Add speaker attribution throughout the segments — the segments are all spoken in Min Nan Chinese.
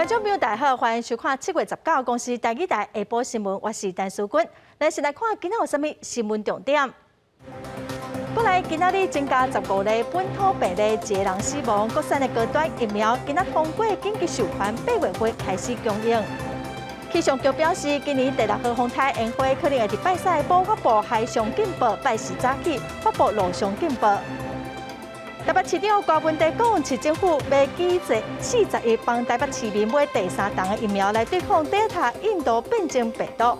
Speaker 1: 眾朋友大家好，歡迎收看7月19公視台語台下晡新聞，我是陳淑君。咱先來看今仔有啥物新聞重點。國內今仔日增加15例本土病例，一个人死亡。國產的高端疫苗今仔通過緊急授權，8月份開始供應。氣象局表示，今年第六號風台煙花可能會佇拜三下晡發布海上警報，拜四早起發布陸上警報。台北市長柯文哲講，市政府欲捐贈40億幫台北市民買第三筒的疫苗來對抗 Delta 印度變種病毒。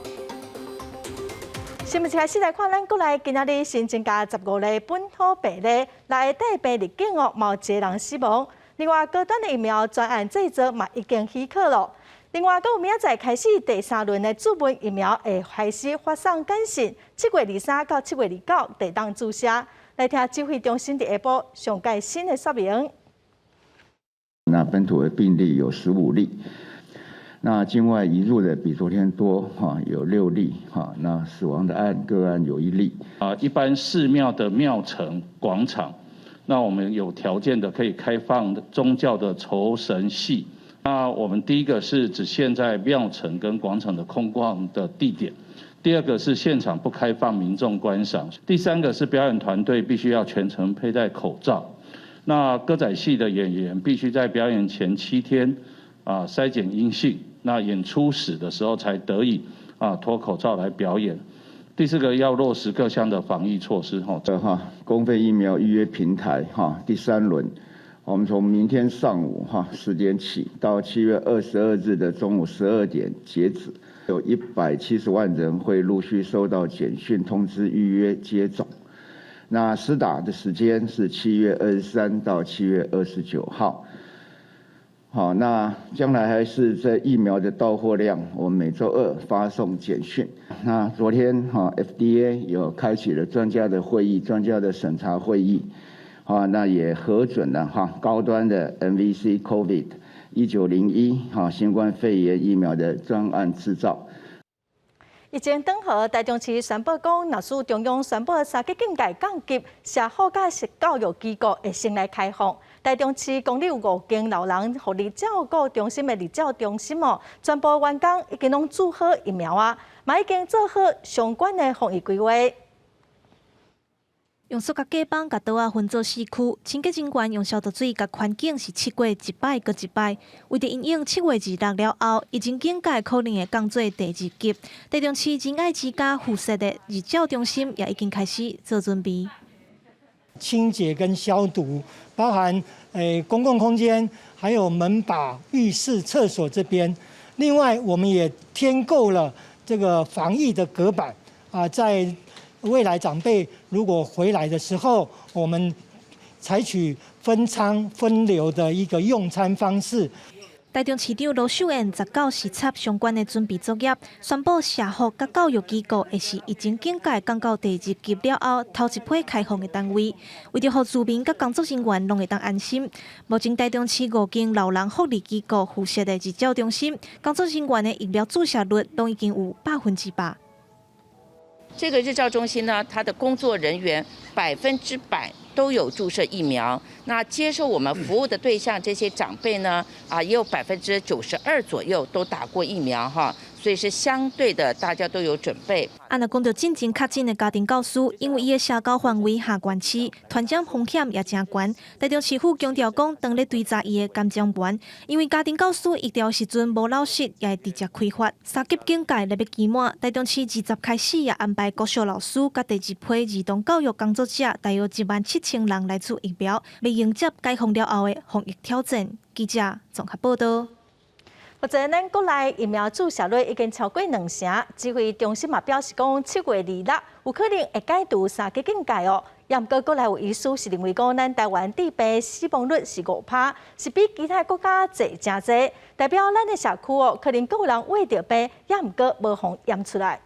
Speaker 1: 新聞一開始來看，咱國內今仔日新增加15例本土病例，六个帶病入境哦，嘛有一个人死亡。另外，高端的疫苗專案製造嘛已經許可了。另外，閣有明仔載開始第三輪的注文疫苗會開始發送簡訊，7月23到7月29會當注射。來聽指揮中心佇下晡上蓋新的說明。
Speaker 2: 那本土的病例有15例，那境外移入的比昨天多哈，有6例哈。那死亡的個案有1例。
Speaker 3: 啊，一般寺廟的廟埕廣場，那我們有條件的可以開放宗教的酬神戲。那我們第一個是只限在廟埕跟廣場的空曠的地點。第二個是現場不開放民眾觀賞，第三個是表演團隊必須要全程佩戴口罩。那歌仔戲的演員必須在表演前7天啊篩檢陰性，那演出始的時候才得以啊脫口罩來表演。第四個要落實各項的防疫措施。哈，
Speaker 2: 這哈公費疫苗預約平台哈第三輪，我們從明天上午哈10點起到7月22日的中午12點截止。有170萬人會陸續收到簡訊通知預約接種。那施打的時間是7月23到7月29號。好，那將來還是這疫苗的到貨量，我們每週二發送簡訊。那昨天哈 FDA 有開啟了專家的會議，專家的審查會議，啊，那也核准了哈高端的 MVC COVID 1901哈新冠肺炎疫苗的專案製造。
Speaker 1: 疫情轉好，台中市宣布講，若是中央宣布三級警戒降級，社福佮教育機構會先來開放。台中市公立有五間老人福利照顧中心的日照中心哦，全部員工已經攏注好疫苗啊，嘛已經做好相關的防疫規劃。
Speaker 4: 用塑膠隔板共桌仔分做四區，清潔人員用消毒水共環境是拭過一擺閣一擺。為著因應7月26了後，疫情警戒可能會降做第二級。台中市仁愛之家附設的日照中心也已經開始做準備。
Speaker 5: 清潔跟消毒，包含公共空間，還有門把、浴室、廁所這邊。另外，我們也添購了這個防疫的隔板啊，在未來長輩如果回來的時候，我們採取分艙分流的一個用餐方式。
Speaker 4: 台中市長盧秀燕19視察相關的準備作業，宣布社福佮教育機構會是疫情警戒降到第二級了後，頭一批開放的單位。為著予住民佮工作人員攏會當安心，目前台中市五間老人福利機構附設的日照中心，工作人員的疫苗注射率攏已經有100%。
Speaker 6: 這個日照中心呢，它的工作人員100%都有注射疫苗。那接受我們服務的對象這些長輩呢，啊，也有92%左右都打過疫苗哈，所以是相對的，大家都有準備。
Speaker 4: 啊，若講著進前確診的家庭教師，因為伊的社交範圍下縣市，傳染風險也誠懸。台中市府強調講，當咧追查伊的感染源，因為家庭教師疫調時陣無落實，也會直接開罰。三級警戒咧欲期滿，台中市20開始也安排國小老師佮第二批兒童教育工作者，大約1.7萬人來注疫苗，欲迎接解封了後的防疫挑戰。記者綜合報道。
Speaker 1: 目前咱國內疫苗注射率已經超過兩成，指揮中心嘛表示講，7月26有可能會解除三級警戒哦。毋過國內有醫師是認為講，咱台灣致病死亡率是5趴，是比其他國家濟誠濟，代表咱的社區哦，可能閣有人穢著病，也毋過無予驗出來。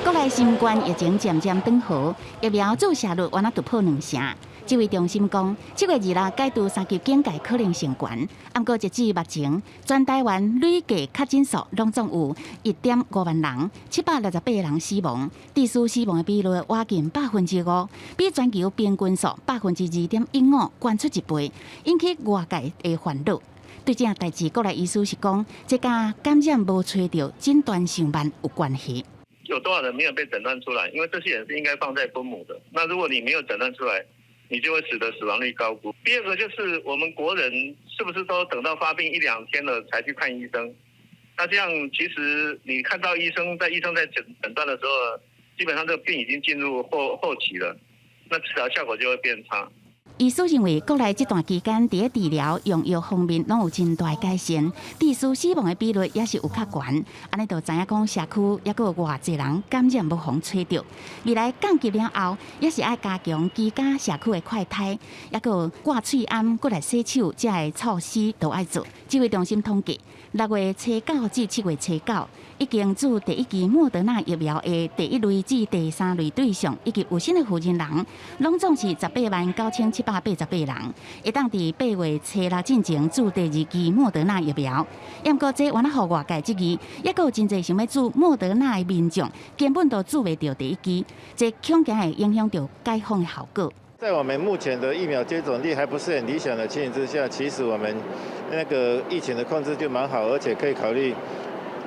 Speaker 7: 國內新冠疫情漸漸轉好，疫苗注射率猶若突破兩成。指揮中心講，7月26解除三級警戒可能性懸，毋過截至目前，全台灣累計確診數攏總有1.5萬人，768人死亡，致死死亡的比率倚近5%，比全球平均數2.15%懸出一倍，引起外界的煩惱。對這件代誌，國內醫師是講，這佮感染無揣著診斷傷慢有關係。
Speaker 8: 有多少人沒有被診斷出來？因為這些人是應該放在分母的。那如果你沒有診斷出來，你就會使得死亡率高估。第二個就是我們國人是不是都等到發病一兩天了才去看醫生？那這樣其實你看到醫生，在醫生在診斷的時候，基本上這個病已經進入後期了，那治療效果就會變差。
Speaker 7: 醫師認為，國內這段期間佇咧治療用藥方面攏有真大改善，致使死亡的比率也是有較懸。按呢就知影講，社區猶閣有偌濟人感染無予揣著。未來降級了後，也是愛加強居家社區的快篩，猶閣掛喙罨、閣來洗手，這个措施都愛做。指揮中心統計，6月初9至7月初9，已經注第一劑莫德納疫苗的第一類至第三類對象，以及有新的負責人，攏總是189,788人，會當佇8月初6進前注第二劑莫德納疫苗。毋過這原來予外界質疑，猶閣有真濟想欲注莫德納的民眾，根本都注袂著第一劑，這恐驚會影響著解封的效果。
Speaker 9: 在我們目前的疫苗接種率還不是很理想的情形之下，其實我們那個疫情的控制就蠻好，而且可以考慮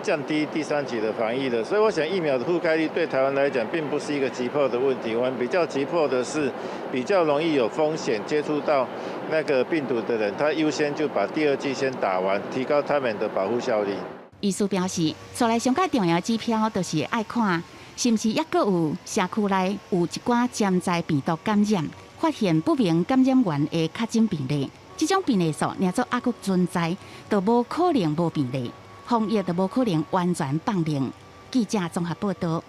Speaker 9: 降低第三級的防疫的。所以我想疫苗的覆蓋率對台灣來講並不是一個急迫的問題，我們比較急迫的是比較容易有風險接觸到那個病毒的人，他優先就把第二劑先打完，提高他們的保護效力。
Speaker 7: 醫師表示，紲來上蓋重要指標就是愛看是毋是猶閣有社區內有一寡潛在病毒感染，發現不明感染源的確診病例，這種病例數若做猶閣存在，就無可能無病例，防疫就無可能完全放任。記者綜合報道。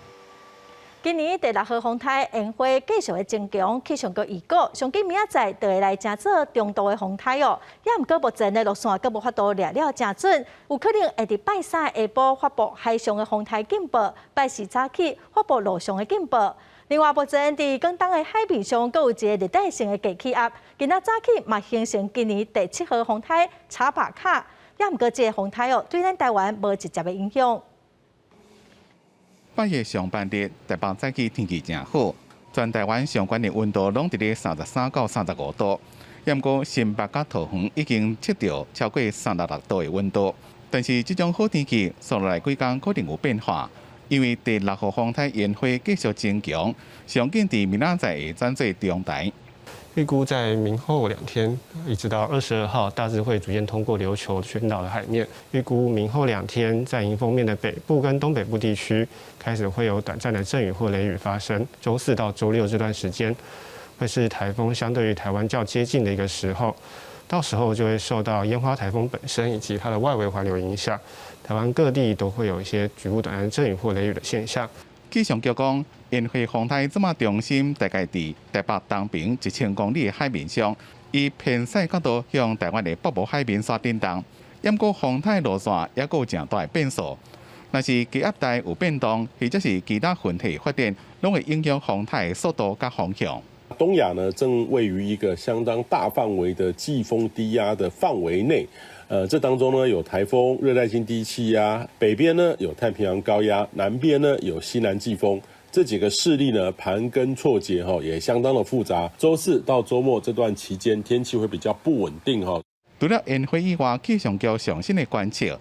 Speaker 1: 今年第六號風颱煙花繼續的增強，氣象局預告，上緊明仔載就會來成做中度的風颱哦。也毋過目前的路線閣無法度掠了誠準，有可能會佇拜三下晡發布海上的風颱警報，拜四早起發布陸上的警報。另外，目前佇廣東的海面上，閣有一个熱帶性的低氣壓，今仔早起嘛形成今年第七號風颱查帕卡。也毋過這个風颱哦，對咱台灣無直接的影響。
Speaker 10: 八月上半日，台北早起天氣誠好，全台灣上懸的溫度攏佇咧33到35度。毋過新北佮桃園已經測著超過36度的溫度。但是這種好天氣，紲落來幾工可能有變化，因為第六號風颱煙花繼續增強，上緊佇明仔載會轉做中台。
Speaker 11: 預估在明後兩天，一直到22號，大致會逐漸通過琉球群島的海面。預估明後兩天，在迎風面的北部跟東北部地區，開始會有短暫的陣雨或雷雨發生。週四到週六這段時間，會是颱風相對於台灣較接近的一個時候，到時候就會受到煙花颱風本身以及它的外圍環流影響，台灣各地都會有一些局部短暫陣雨或雷雨的現象。
Speaker 10: 氣象局講，煙花風颱這馬中心大概佇台北東爿1000公里的海面上，以偏西角度向台灣的北部海面煞振動。毋過風颱路線猶閣有誠大的變數。若是低壓帶有變動，或者是其他雲系發展，攏會影響風颱的速度佮方向。
Speaker 12: 東亞呢，正位於一個相當大範圍的季風低壓的範圍內。這當中呢有颱風、熱帶性低氣壓，北邊呢有太平洋高壓，南邊呢有西南季風，這幾個勢力呢盤根錯節，哈，也相當的複雜。週四到週末這段期間，天氣會比較不穩定，哈。
Speaker 10: 除了煙花以外，氣象局上新的觀測，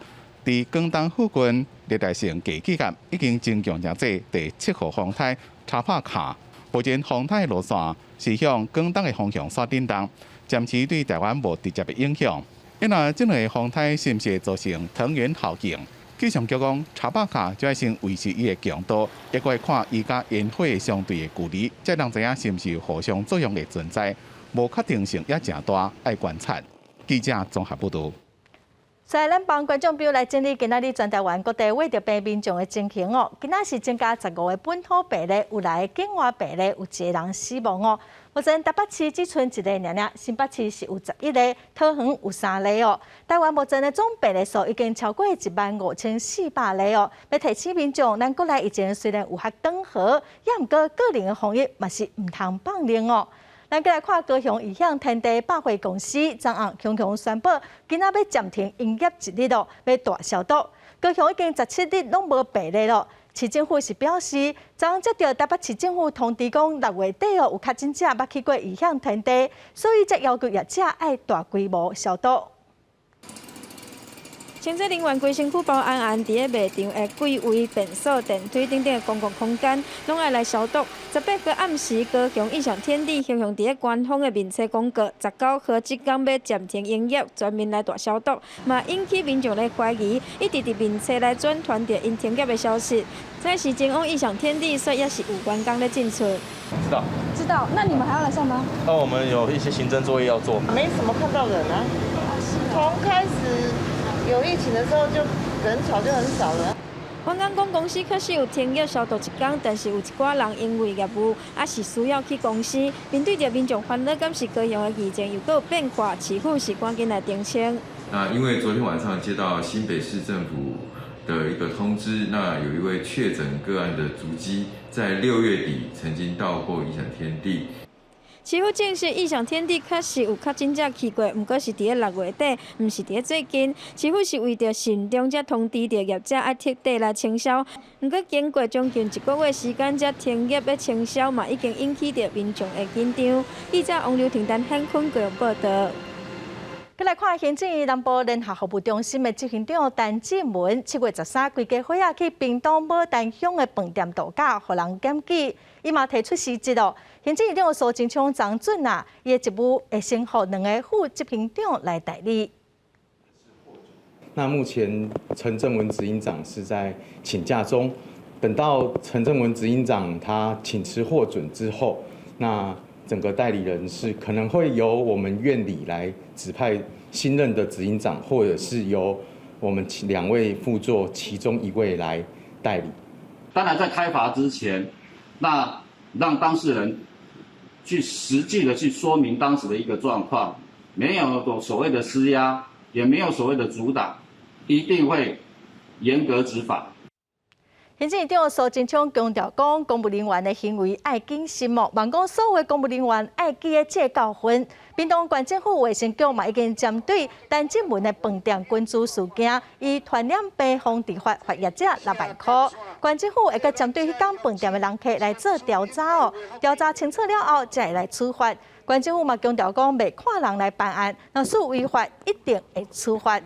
Speaker 10: 佇廣東附近熱帶性低氣壓已經增強成做第七號風颱查帕卡，目前風颱路線是向廣東的方向煞振動，暫時對台灣無直接的影響。那這兩个風颱是毋是會造成藤原效應？氣象局講，查帕卡就愛先維持伊的強度，抑閣會看伊佮煙火相對的距離，才能知影是毋是互相作用的存在，無確定性也誠大，愛觀察。記者綜合報導。
Speaker 1: 所以咱幫觀眾朋友來整理今仔日全台灣各地穢著病民眾的情形哦。今仔是增加15个本土病例，有來境外病例有一個人死亡哦。目前台北市只賰一例爾爾，新北市是有11例，桃園有三例哦。台灣目前的總病例數已經超過15,400例哦。欲提醒民眾，咱國內疫情雖然有較轉好，也毋過個人的防疫嘛是毋通放任哦。咱閣來看高雄異想天地百貨公司，昨暗雄雄宣布，今仔欲暫停營業一日咯，欲大消毒。高雄已經17日攏無病例咯。市政府是表示，昨昏接著台北市政府通知講，6月底哦有確診者捌去過異想天地，所以才要求業者愛大規模消毒。
Speaker 13: 清潔人員規身軀包絚絚，佇咧賣場的櫃位、便所、電梯等等的公共空間，攏愛來消毒。18號暗時，高雄義享天地形象佇咧官方的面冊廣告，19號這工欲暫停營業，全面來大消毒，嘛引起民眾的懷疑，一直佇面冊來轉傳著𪜶停業的消息。這是前往義享天地，所以也是有員工咧進出。
Speaker 14: 知道。
Speaker 13: 知道，那你們還要來上班？
Speaker 14: 那我們有一些行政作業要做。
Speaker 15: 沒什麼看到人啊，從開始有疫情的時候就人潮就很少了。
Speaker 13: 員工講公司確實有停業消毒一工，但是有一寡人因為業務抑是需要去公司，面對著民眾煩惱，敢是高雄的疫情又閣有變化，市府是趕緊來澄清。
Speaker 16: 那因為昨天晚上接到新北市政府的一個通知，那有一位確診個案的足跡，在6月底曾經到過義享天地。
Speaker 13: 市府證實，義享天地確實有確診者去過，毋過是佇咧6月底，毋是佇咧最近。市府是為著慎重，才通知著業者愛徹底來清消。毋過經過將近一個月時間，才停業欲清消，嘛已經引起著民眾的緊張。記者王劉婷丹現坤高雄報道。
Speaker 1: 閣來看行政院南部聯合服務中心的執行長陳振文，7月13規家伙仔去屏東牡丹鄉的飯店度假，予人檢舉，伊嘛提出辭職囉。行政院長蘇貞昌昨准啊，伊的職務會先予兩个副執行長來代理。
Speaker 17: 那目前陳振文執行長是在請假中，等到陳振文執行長他請辭獲准之後，那整個代理人是可能會由我們院裡來指派新任的執行長，或者是由我們兩位副座其中一位來代理。
Speaker 18: 當然，在開罰之前，那讓當事人去實際的去說明當時的一個狀況，沒有所謂的施壓，也沒有所謂的阻擋，一定會嚴格執法。
Speaker 1: 行政院長蘇貞昌強調講，公務人員的行為愛謹慎哦，嘛講所有公務人員愛記得這个教訓。屏東縣政府衛生局嘛已經針對陳振文的飯店群聚事件，以傳染病防治法罰業者6萬箍。縣政府會閣針對彼間飯店的人客來做調查哦，調查清楚了後，才會來處罰。縣政府嘛強調講，袂看人來辦案，若是違法一定會處罰。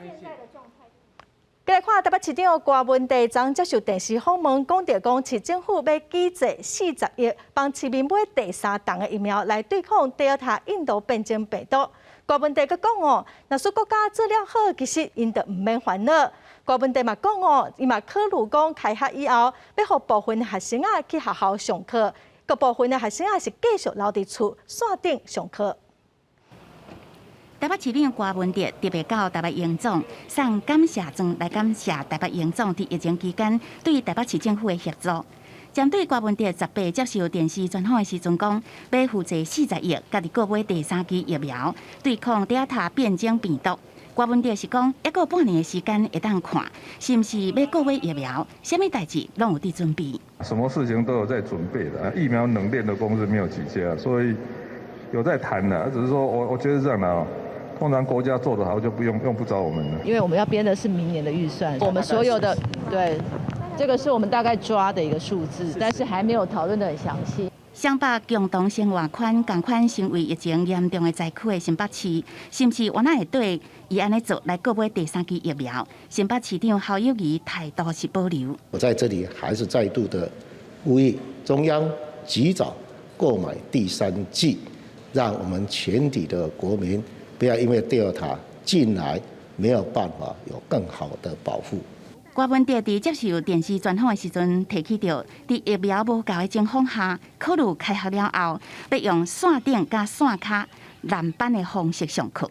Speaker 1: 閣來看台北市長郭文哲昨接受電視訪問，講著講市政府欲舉債40億，幫市民買第三筒的疫苗來對抗德爾塔印度變種病毒。郭文哲閣講哦，若是國家做了好，其實𪜶就毋免煩惱。郭文哲嘛講哦，伊嘛考慮講開學以後，欲予部分學生仔去學校上課，閣部分的學生仔是繼續留佇厝線頂上課。
Speaker 7: 台北市長郭文哲特別到台北榮總送感謝狀來感謝台北榮總佇疫情期間對台北市政府的協助。針對郭文哲18接受電視專訪的時陣講，欲負債40億，家己購買第三劑疫苗對抗德爾塔變種病毒。郭文哲是講，猶閣有半年的時間會當看，是毋是欲購買疫苗，啥物代誌攏有佇準備。
Speaker 19: 什麼事情都有在準備的，疫苗能練的公司沒有幾家，所以有在談的，只是說我覺得這樣的啊。通常國家做得好，就不用用不着我們了。
Speaker 20: 因為我們要編的是明年的預算，我們所有的對，這個是我們大概抓的一個數字，但是還沒有討論得很詳細。
Speaker 7: 雙北共同生活圈仝款成為疫情嚴重的災區的新北市，是毋是原來會對伊按呢做來購買第三劑疫苗？新北市長侯友宜態度是保留。
Speaker 21: 我在這裡還是再度的呼籲中央及早購買第三劑，讓我們全體的國民。不要因為德爾塔進來，沒有辦法有更好的保護。
Speaker 7: 郭文哲佇接受電視專訪的時陣提起著，佇疫苗無夠的情況下，考慮開學了後，欲用線頂佮線跤輪班的方式上課。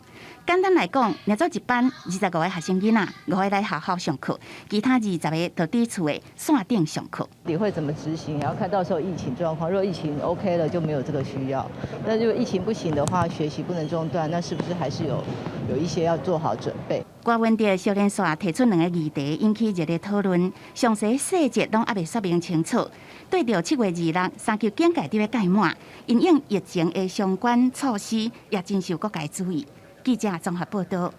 Speaker 7: 簡單來講，若做一班25個學生囡仔，五个來學校上課，其他20個就佇厝的線頂上課。
Speaker 20: 你會怎麼執行？要看到時候疫情狀況。如果疫情 OK 了，就沒有這個需要；那如果疫情不行的話，學習不能中斷，那是不是還是有一些要做好準備？
Speaker 7: 郭文哲小連續提出兩个議題，引起熱烈討論。詳細細節攏猶未說明清楚。對著7月26三級警戒佇咧屆滿，因應疫情的相關措施也真受各界注意。記者綜合報道。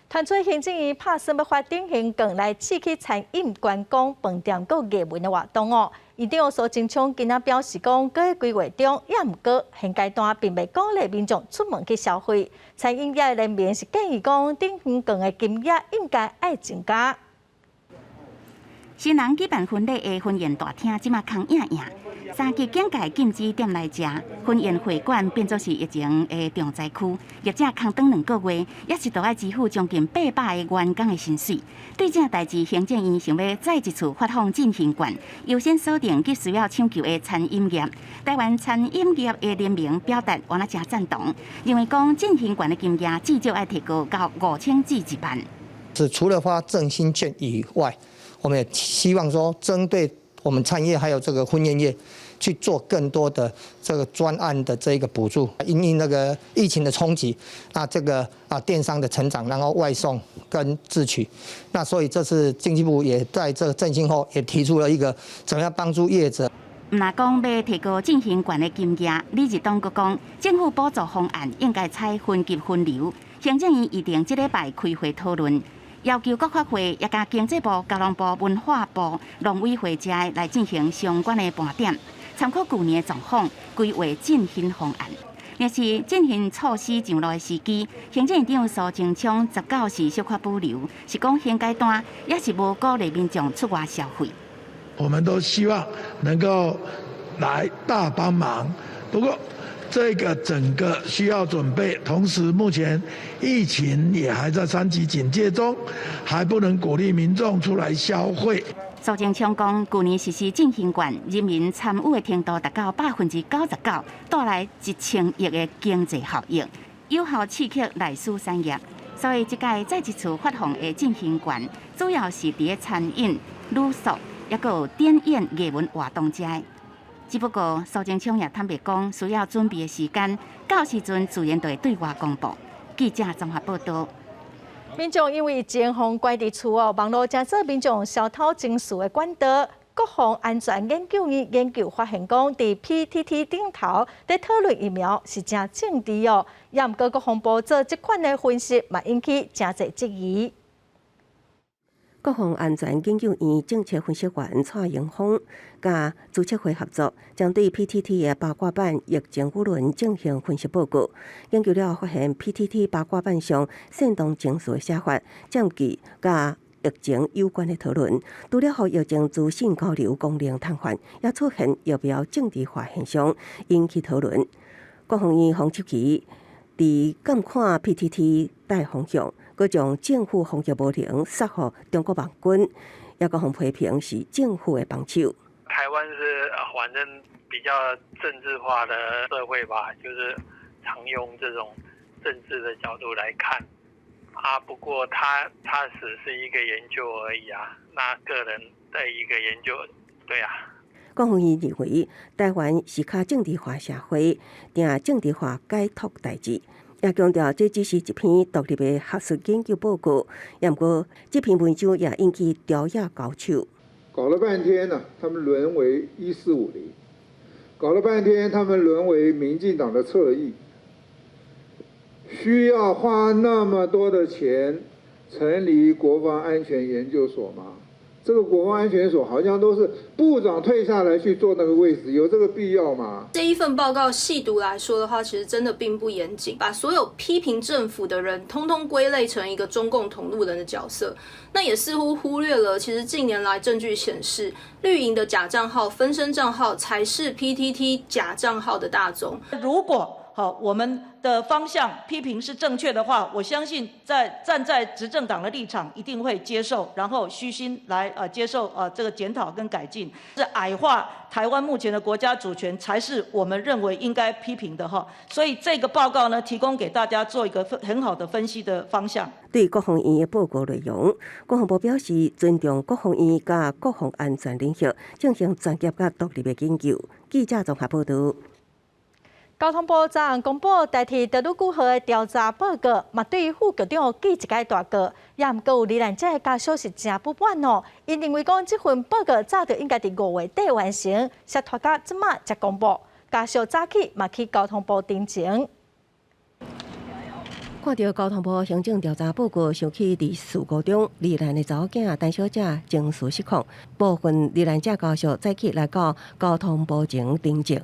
Speaker 1: 傳出行政院拍算欲發振興券來刺激餐飲、觀光、飯店閣藝文的活動哦。院長蘇貞昌今仔表示講，閣咧規劃中，也毋過現階段並袂鼓勵民眾出門去消費。餐飲業聯盟是建議講，振興券的金額應該愛增加。
Speaker 7: 新人舉辦婚禮的婚宴大廳，這馬空影影。三級警戒禁止店內食，婚宴會館變做是疫情的重災區，業者空轉2個月，也是著愛支付將近800個員工的薪水。對這代誌，行政院想欲再一次發放振興券，優先鎖定佇需要搶救的餐飲業。台灣餐飲業的聯盟表達原來誠贊同，認為講振興券的金額至少愛提高到5000至1萬。
Speaker 3: 是除了發振興券以外，我們也希望說，針對我們餐業還有這個婚宴業，去做更多的這個專案的這個補助，因應那個疫情的衝擊，那這個啊電商的成長，然後外送跟自取，那所以這次經濟部也在這個振興後，也提出了一個怎麼樣幫助業者。
Speaker 7: 毋但講欲提高振興券的金額，李日東閣講，政府補助方案應該採分級分流。行政院預定這禮拜開會討論。要求國發會也佮經濟部、交通部、文化部、農委會遮來進行相關的盤點，參考舊年的狀況，規劃振興方案。若是振興措施上路的時機，行政院長蘇貞昌19是小可保留，是講現階段猶是無鼓勵民眾出外消費。
Speaker 22: 我們都希望能夠來大幫忙，不過這個整個需要準備，同時目前疫情也還在三級警戒中，還不能鼓勵民眾出來消費。
Speaker 7: 蘇貞昌講，舊年實施振興券，人民參與的程度達到99%，帶來1000億的經濟效益，有效刺激內需產業。所以這屆再一次發放的振興券，主要是佇咧餐飲、旅宿，抑閣有展演藝文活動遮。只不過蘇貞昌也坦白講，需要準備的時間，到時陣自然就會對外公布。記者綜合報道。
Speaker 1: 民眾因為疫情予關佇厝哦，網路成做民眾消敨情緒的管道。國防安全研究院研究發現，講佇 PTT 頂頭佇討論疫苗是誠政治哦。也毋過國防部做這款的分析，嘛引起誠濟質疑。
Speaker 23: 國防安全研究院政策分析員蔡英峰佮資策會合作，針對 PTT 的八卦版疫情輿論進行分析報告。研究了發現，PTT 八卦版上煽動情緒的寫法，佔據佮疫情有關的討論，除了予疫情資訊交流功能癱瘓，也出現疫苗政治化現象，引起討論。國防院黃執棋佇監看 PTT 帶風向，閣將政府防疫無能撒予中國網軍，也閣予批評是政府的幫手。
Speaker 24: 台灣是反正比較政治化的社會吧，就是常用這種政治的角度來看。啊，不過他只是一個研究而已啊，那個人的一個研究，對啊。
Speaker 23: 國防院認為，台灣是較政治化社會，定政治化解讀代誌。也強調，這只是一篇獨立的學術研究報告。也毋過，這篇文章也引起朝野交手。
Speaker 25: 搞了半天呢，他們淪為1450，搞了半天，他們淪為民進黨的側翼。需要花那麼多的錢成立國防安全研究所嗎？這個國防安全所好像都是部長退下來去坐那個位置，有這個必要嗎？
Speaker 26: 這一份報告細讀來說的話，其實真的並不嚴謹，把所有批評政府的人通通歸類成一個中共同路人的角色，那也似乎忽略了，其實近年來證據顯示，綠營的假賬號、分身賬號才是 PTT 假賬號的大宗。
Speaker 27: 如果好，我們的方向批評是正確的話，我相信在站在執政黨的立場一定會接受，然後虛心來接受這個檢討跟改進。是矮化台灣目前的國家主權，才是我們認為應該批評的哈。所以這個報告呢，提供給大家做一個很好的分析的方向。
Speaker 23: 對國防院的報告內容，國防部表示尊重國防院佮國防安全領域進行專業佮獨立的研究。記者綜合報道。
Speaker 1: 交通部昨昏公布台鐵台女號的調查報告，嘛對副局長記一个大過，也毋過有罹難者的家屬是誠不滿哦。𪜶認為講這份報告早就應該佇5月底完成，卻拖到這馬才公布。家屬早起嘛去交通部陳情。
Speaker 23: 看著交通部行政調查報告，想起佇事故中罹難的查某囝陳小姐情緒失控，部分罹難者家屬早起來到交通部前陳情，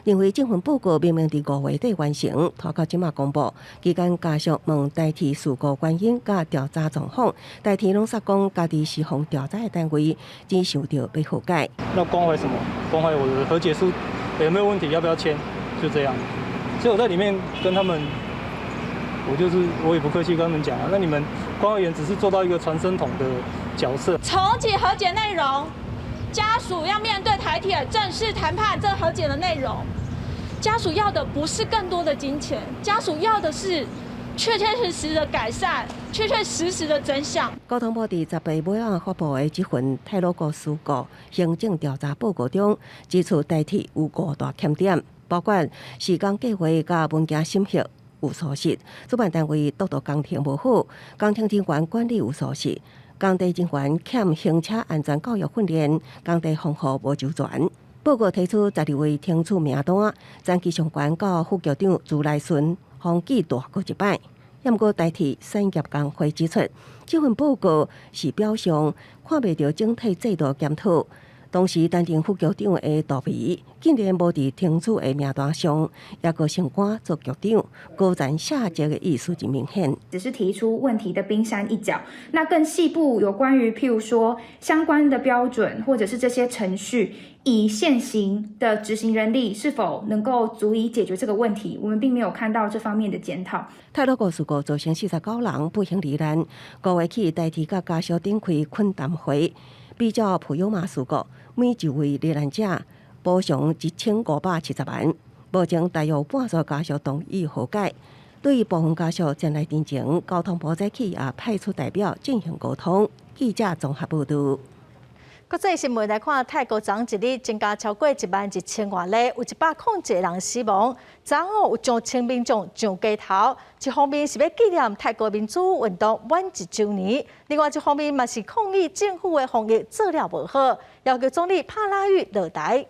Speaker 23: 認為這份報告明明佇5月底完成，拖到這馬公布，期間家屬問台鐵事故原因佮調查狀況，台鐵攏煞講家己是予調查的單位，只想著欲和解。
Speaker 2: 那關懷什麼？關懷我的和解書有沒有問題？要不要簽？就這樣。所以我在裡面跟他們。我就是我也不客氣跟他們講啊，那你們關懷員只是做到一個傳聲筒的角色。
Speaker 4: 重啟和解內容，家屬要面對台鐵正式談判這和解的內容。家屬要的不是更多的金錢，家屬要的是確確實實的改善，確確實實的真相。
Speaker 23: 交通部佇10月尾仔發布的這份太魯閣事故行政調查報告中，指出台鐵有五大欠點，包括時間計劃佮文件審核有疏失，主辦單位督導工程無好，工程人員管理有疏失，工地人員欠行車安全教育訓練，工地防護無周全。報告提出12位懲處名單，前機上官到副局長朱來順予記大過一擺。毋過台鐵產業工會指出，這份報告是表象，看袂著整體制度檢討。當時擔任副局長的杜微，竟然無佇懲處的名單上，猶閣升官做局長，高層下級的意思真明顯。
Speaker 5: 只是提出問題的冰山一角，那更細部有關於譬如說相關的標準，或者是這些程序，以現行的執行人力是否能夠足以解決這個問題，我們並沒有看到這方面的檢討。
Speaker 23: 太魯閣事故造成49人不幸罹難，5月起台鐵佮家屬展開懇談會，比照普悠瑪事故，每一位罹難者補償1570萬。目前大約半數家屬同意和解。對於部分家屬前來陳情，交通部早起也派出代表進行溝通。記者綜合報導。
Speaker 1: 國際新聞來看，泰國昨一日增加超過1萬1000外例，有101個人死亡。昨昏有上千民眾上街頭，一方面是欲紀念泰國民主運動滿一週年，另外一方面嘛是抗議政府的防疫做了無好，要求總理帕拉育落台。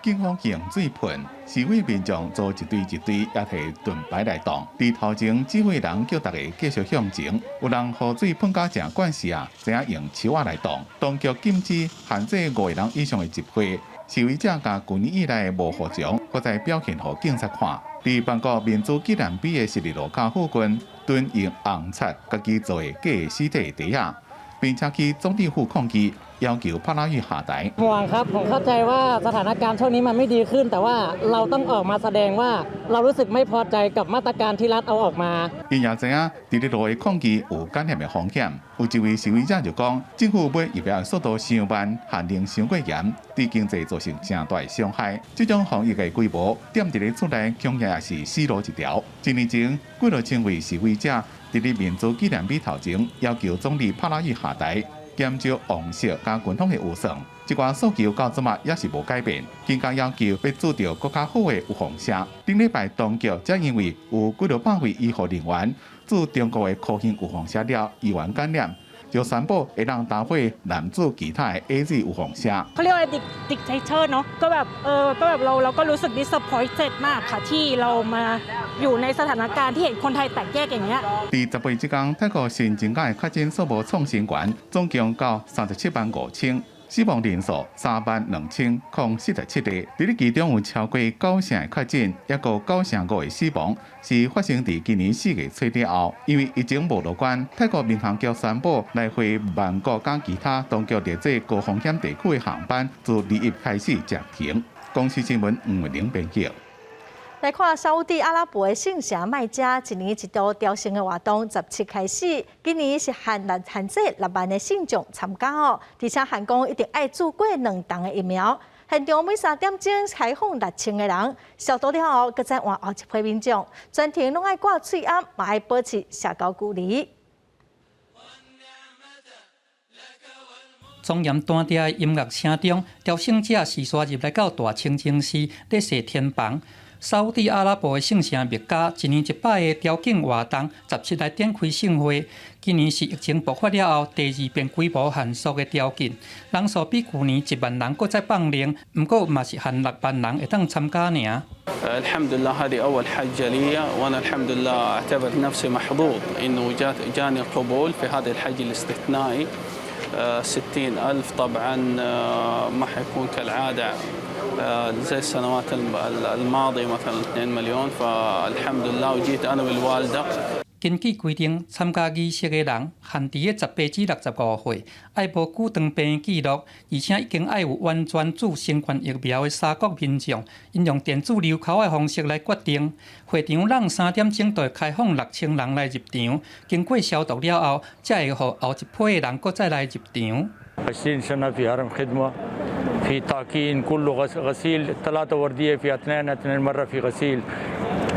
Speaker 10: 警方用水噴，示威民眾組一隊一隊，也提盾牌來擋。佇頭前指揮人叫大家繼續向前，有人予水噴甲誠慣勢啊，知影用樹仔來擋。當局禁止限制5個人以上的集會，示威者共舊年以來的無服從，閣再表現予警察看。佇曼谷民主紀念碑的十字路口附近，蹲用紅漆家己做的假屍體袋仔，並且去總理府抗議。要求帕拉育下台。
Speaker 6: ห่วงครับผมเข้าใจว่าสถานการณ์ช่วงนี้มันไม่ดีขึ้นแต่ว่าเราต้องออกมาแสดงว่าเรารู้สึกไม่พอใจกับมาตรการที่รัฐเอาออกมา
Speaker 10: 𪜶也知影佇咧路的抗議有感染的風險，有一位示威者就講，政府買疫苗的速度傷慢，限令傷過嚴，對經濟造成誠大的傷害。這種防疫的規模，踮佇咧厝內恐驚也是死路一條。一年前，幾若千位示威者佇咧民主紀念碑頭前要求總理帕拉育下台。減少王室佮軍方的預算，這寡訴求到這馬也是無改變。更加要求欲注著閣較好的預防射。頂禮拜當局才因為有幾若百位醫護人員注中國的科興預防射了醫院感染，就宣布會當搭配南注其他的 AZ 預防射。
Speaker 8: เขาเรียกว่า dictator เนาะก็แบบเออก็แบบเราเราก็รู้สึก disappointed มากค่ะที่เรามาอยู่ในสถานการณ์ที่เห็นคนไทยแตกแยกอย่างเงี้ย
Speaker 10: 佇10月這工，泰國新增加的確診數目創新懸，總共到37萬5千，死亡人數3萬2047例。佇咧其中有超過9成的確診，抑閣9.5成的死亡，是發生佇今年4月初了後。因為疫情無樂觀，泰國民航局宣布來回曼谷佮其他當局列做高風險地區的航班，自21開始暫停。公視新聞吳慧玲編輯。
Speaker 1: 來看沙烏地阿拉伯的聖城麥加，一年一度朝聖的活動，17開始，今年是限制6萬的信眾參加哦，而且限講一定愛注過兩劑的疫苗。現場每3點鐘開放6000個人，消毒了後，閣再換後一批民眾，全程攏愛掛喙罨，嘛愛保持社交距離。
Speaker 9: 莊嚴單調的音樂聲中，朝聖者序煞入來到大清真寺，咧踅天房。沙烏地阿拉伯的聖城麥加一年一擺的朝覲活動，17來展開盛會。今年是疫情爆發了後第二遍規模限縮的朝覲，人數比舊年1萬人閣再放量，毋過嘛是限6萬人會當參加爾。
Speaker 11: الحمد لله هذه أول حجة لي وأنا الحمد لله أعتبر نفسي محظوظ إنه جات جاني القبول في هذا الحج الاستثنائي 60,000 طبعا ما حيكون كالعادة زي السنوات الماضية مثلا 2 مليون فالحمد لله وجيت أنا والوالدة.
Speaker 9: 根據規定，參加儀式的人限佇咧18至65歲，愛無久長病記錄，而且已經愛有完全注新冠疫苗的沙國民眾，𪜶用電子溜釦的方式來決定。會場人3點鐘就會開放6000人來入場，經過消毒了後，才會予後一批的人閣再來入場。
Speaker 12: 20 سنة في هرم خدمة في تعقيم كله غسيل ثلاثة وردية في اثنين اثنين مرة في غسيل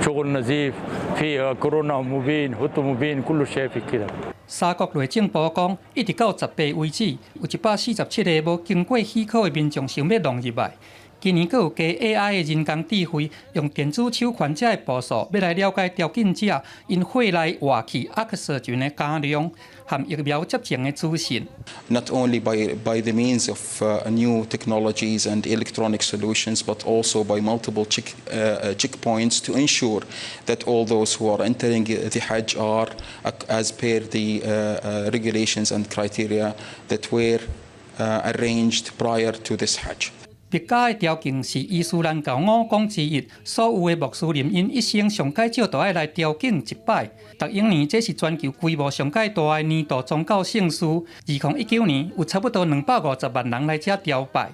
Speaker 12: شغل نظيف في كورونا مبين هتو مبين كل شيء في كده。
Speaker 9: 沙國內政部講，一直到18為止，有147個無經過許可的民眾想欲弄入來。今年閣有加 AI 的人工智慧，用電子手環這的步數，欲來了解朝覲者𪜶血內活氣 oxygen 的含量和疫苗接種的資訊。
Speaker 13: Not only by the means of new technologies and electronic solutions, but also by multiple checkpoints to ensure that all those who are entering the Hajj are as per the regulations and criteria that were arranged prior to this Hajj.
Speaker 9: 麥加的朝覲是伊斯蘭教五講之一，所有的穆斯林𪜶一生上蓋少都愛來朝覲一擺。逐一年，這是全球規模上蓋大的年度宗教盛事。2019年有差不多250萬人來遮朝拜。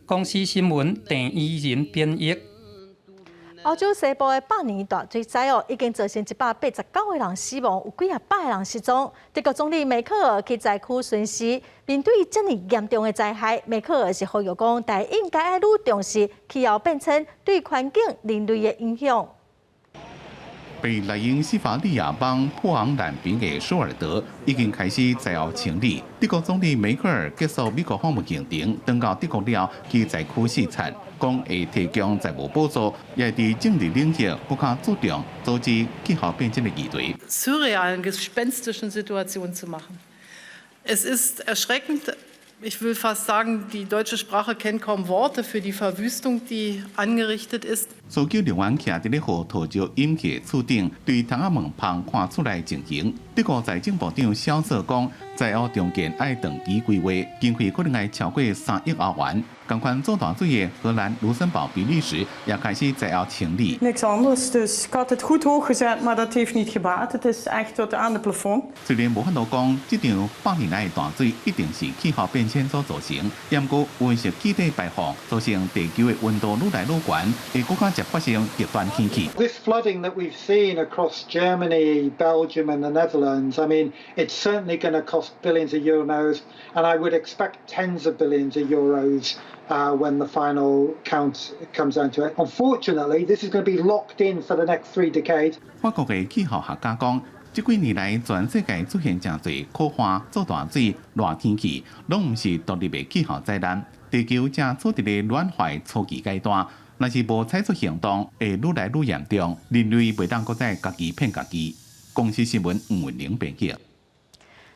Speaker 9: 公視新聞鄭怡仁編譯。
Speaker 1: 歐洲西部的百年大水災哦，已經造成189個人死亡，有幾仔百個人失蹤。德國總理梅克爾去災區巡視，面對這麼嚴重的災害，梅克爾是呼籲講，大家應該愛愈重視氣候變遷對環境、人類的影響。
Speaker 10: 被萊茵斯法利亞邦普昂南邊的舒爾德已經開始災後清理。德國總理梅克爾結束美國訪問行程，轉到德國了去災區視察，講會提供財務補助，也會佇政治領域閣較注重阻止氣候變遷的議題。
Speaker 14: surrealen, gespenstischen Situation zu machen. Es ist erschreckend. Ich will fast sagen, die deutsche Sprache kennt kaum Worte für die Verwüstung, die angerichtet ist.
Speaker 10: 搜救人員徛佇咧予土石淹去的厝頂，對窗仔門縫看厝內情形。德國財政部長蕭瑟講，災後重建愛長期規劃，經費可能愛超過3億歐元。仝款做大水的荷蘭、盧森堡、比利時也開始災後清理。
Speaker 15: Niks anders, dus ik had het goed hoog gezet, maar dat heeft niet gebaat. Het is echt tot aan de plafond.
Speaker 10: 雖然無法度講，這場百年來的大水一定是氣候變遷所造成，毋過溫室氣體排放造成地球的溫度愈來愈懸，會閣較捷發生極端天氣。
Speaker 16: This flooding that we've seen across Germany, Belgium and the Netherlands, I mean, it's certainly going to cost billions of euros, and I would expect tens of billions of euros when the final count comes down to it. Unfortunately, this is going to be locked in for the next 3 decades.
Speaker 10: 法國的氣候學家講，這幾年來全世界出現誠濟苦旱、做大水、熱天氣，攏毋是獨立的氣候災難。地球正處佇咧暖化初期階段，若是無採取行動，會愈來愈嚴重。人類袂當閣再家己騙家己。公視新聞吳文玲編輯。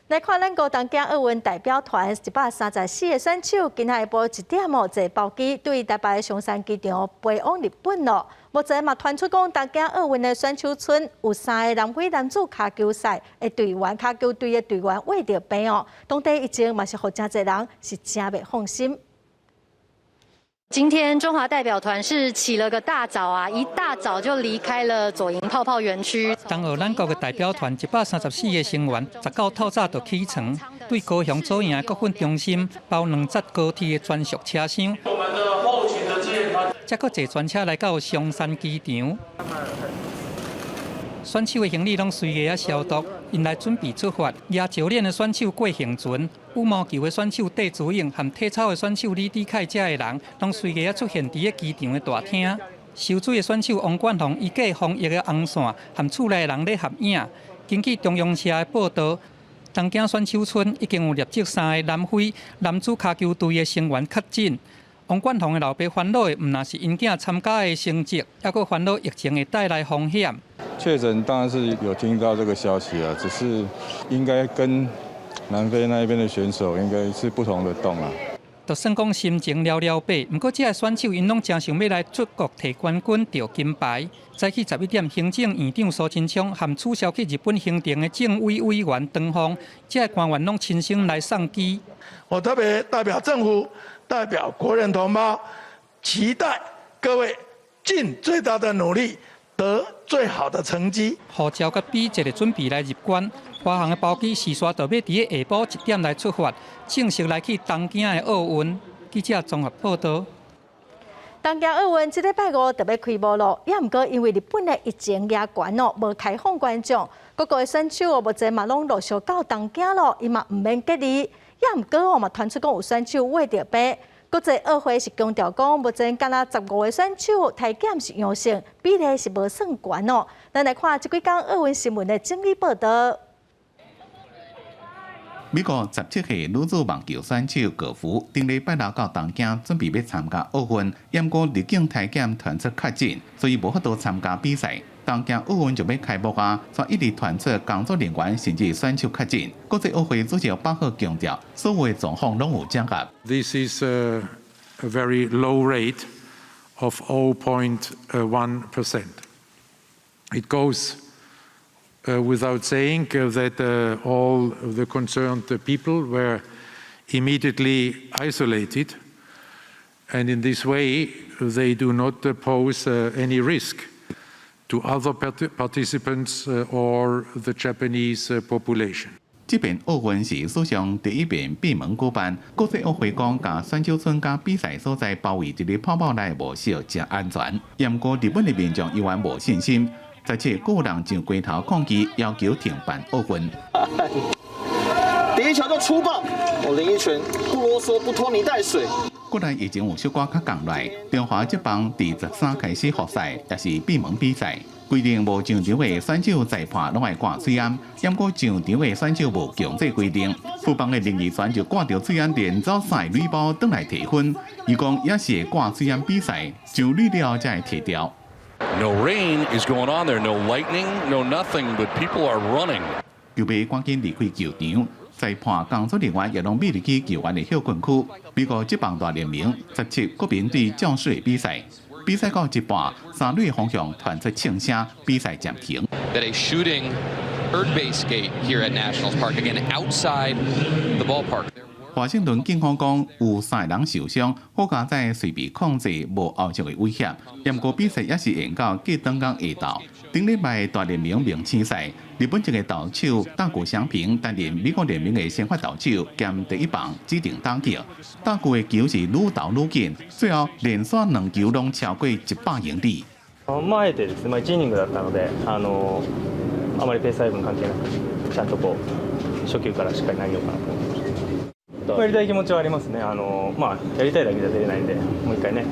Speaker 1: 來看咱國東京奧運代表團134個選手，今下晡1點哦，坐包機對台北松山機場飛往日本咯。目前嘛傳出講，東京奧運的選手村有三個南非男子跤球賽的隊員、跤球隊的隊員患著病哦。當地疫情嘛是予誠濟人是誠袂放心。
Speaker 28: 今天中華代表團是起了個大早啊，一大早就離開了左營泡泡園區。
Speaker 9: 東奧咱國的代表團134個成員，19透早就起床，對高雄左營國訓中心包兩節高鐵的專屬車廂，才閣坐專車來到松山機場。選手的行李攏隨個仔消毒，𪜶來準備出發。舉石鏈的選手郭幸存、羽毛球的選手戴資穎和體操的選手李智凱這个人，攏隨個仔出現佇个機場的大廳。游水的選手王冠宏，伊隔防疫的紅線，和厝內的人咧合影。根據中央社的報道，東京選手村已經有錄得三个南非男子跤球隊的成員確診。王冠宏的老爸煩惱的毋但是𪜶囝參加的成績，猶閣煩惱疫情會帶來風險。
Speaker 3: 確診當然是有聽到這個消息啊，只是應該跟南非那一邊的選手應該是不同的洞啊。
Speaker 9: 就算講心情了了白，毋過這个選手𪜶攏誠想欲來出國提冠軍、著金牌。早起11點，行政院長蘇貞昌和取消去日本行程的政委委員唐鳳，這个官員攏親身來送機。
Speaker 7: 我特別代表政府，代表國人同胞，期待各位盡最大的努力，得最好的成績。
Speaker 9: 護照佮比一個準備來入關，華航的包機時煞就欲佇咧下晡1點來出發，正式來去東京的奧運。記者綜合報道。
Speaker 1: 東京奧運這禮拜五就欲開幕囉，也毋過因為日本的疫情嚴懸哦，無開放觀眾，各國的選手哦，目前嘛攏陸續到東京囉，伊嘛毋免隔離，也毋過哦嘛傳出講有選手穢著病。國際奧會是強調講，目前敢若15個選手體檢是陽性，比例是無算懸哦。咱來看這幾工奧運新聞的整理報道。
Speaker 10: 美國17歲女子網球選手戈芙，頂禮拜六到東京準備欲參加奧運，毋過入境體檢傳出確診，所以無法度參加比賽。東京奧運就欲開幕啊，卻一直傳出工作人員甚至選手確診。國際奧會主席巴赫強調，所有的狀況攏有掌握。
Speaker 17: This is a very low rate of 0.1%. It goes without saying that all the concerned people were immediately isolated, and in this way they do not pose any risk to other participants or the Japanese population.
Speaker 10: 這遍奧運是史上第一遍閉門舉辦，國際奧會講，共選手村佮比賽所在包圍一个泡泡內模式誠安全。毋過日本的民眾依然無信心，17，閣有人上街頭抗議，要求停辦奧運。
Speaker 18: 第一球就出棒，哦，林益全不囉嗦，不拖泥帶水。
Speaker 10: 國內疫情有小可較降來，中華職棒佇13開始復賽，也是閉門比賽。規定無上場的選手裁判攏愛掛喙罨，毋過上場的選手無強制規定。富邦的林益全就掛著喙罨連走三壘包轉來提分。伊講也是會掛喙罨比賽，上壘了才會脫掉。
Speaker 19: No rain is going on there, no lightning, no nothing, but people are running.
Speaker 10: 球迷趕緊離開球場，裁判工作人員也攏避入去球員的歇睏區。美國職棒大聯盟17國民對教士的比賽。比賽到一半，三壘方向傳出槍聲，比賽暫停。
Speaker 20: That a shooting third base gate here at Nationals Park, again outside the ballpark.
Speaker 10: 華盛頓警方講有三个人受傷，好佳哉隨被控制，無後續的危險。毋過比賽也是延到隔當天下晝。頂禮拜大聯盟明星賽，日本籍的投手大谷翔平擔任美國聯盟的先發投手兼第一棒指定打擊。大谷的球是愈投愈緊，最後連續兩球攏超過100英里。
Speaker 21: まああえてですね、まあ1イニングだったので、あまりペース配分関係なく、ちゃんとこう初球からしっかり投げようかなと思ってました。やりたい気持ちはありますね。まあやりたいだけじゃ出れないんで、もう一回ね、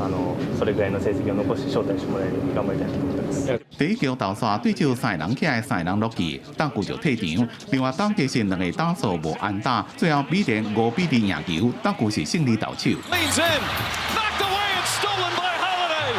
Speaker 21: それぐらいの成績を残して招待してもらえるように頑張りたいと思ってます。
Speaker 10: 第一球投紲對手三个人起來，三个人落去，大谷就退場。另外當地是兩个打數無安打，最後比連5比2贏球，大谷是勝利投手。
Speaker 19: Leans in, knocked away and stolen by Holiday.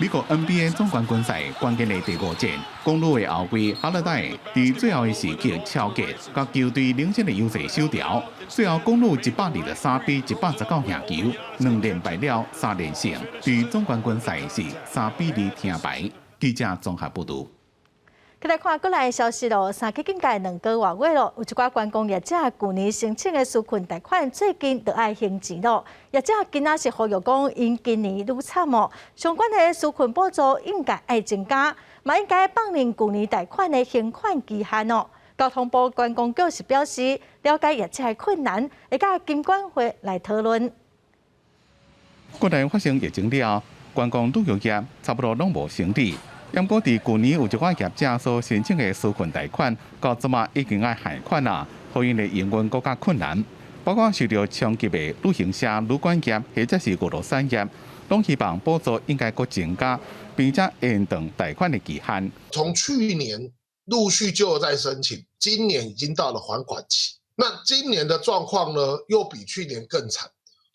Speaker 10: 美國 NBA 總冠軍賽關鍵的第五戰，公鹿的後衛哈勒代佇最後的時刻抄截，共球隊領先的優勢守牢。最後公鹿123比119贏球，兩連敗了三連勝，佇總冠軍賽是3比2聽牌。記者綜合報導。
Speaker 1: 再來看國內的消息囉，三級警戒2個外月囉，有一寡觀光業者舊年申請的紓困貸款，最近就愛還錢囉。業者今仔是呼籲講，𪜶今年愈慘哦，相關的紓困補助應該愛增加，嘛應該放寬舊年貸款的還款期限哦。交通部觀光局是表示，了解業者的困難，會佮金管會來討論。
Speaker 10: 國內發生疫情了，觀光旅遊業差不多攏無生意。毋過，佇舊年有一寡業者所申請的紓困貸款，到這馬已經愛還款啊，予𪜶的營運閣較困難。包括受著衝擊的旅行社、旅館業，或者是娛樂產業，攏希望補助應該閣增加，並且延長貸款的期限。
Speaker 22: 從去年陸續就有在申請，今年已經到了還款期。那今年的狀況呢，又比去年更慘。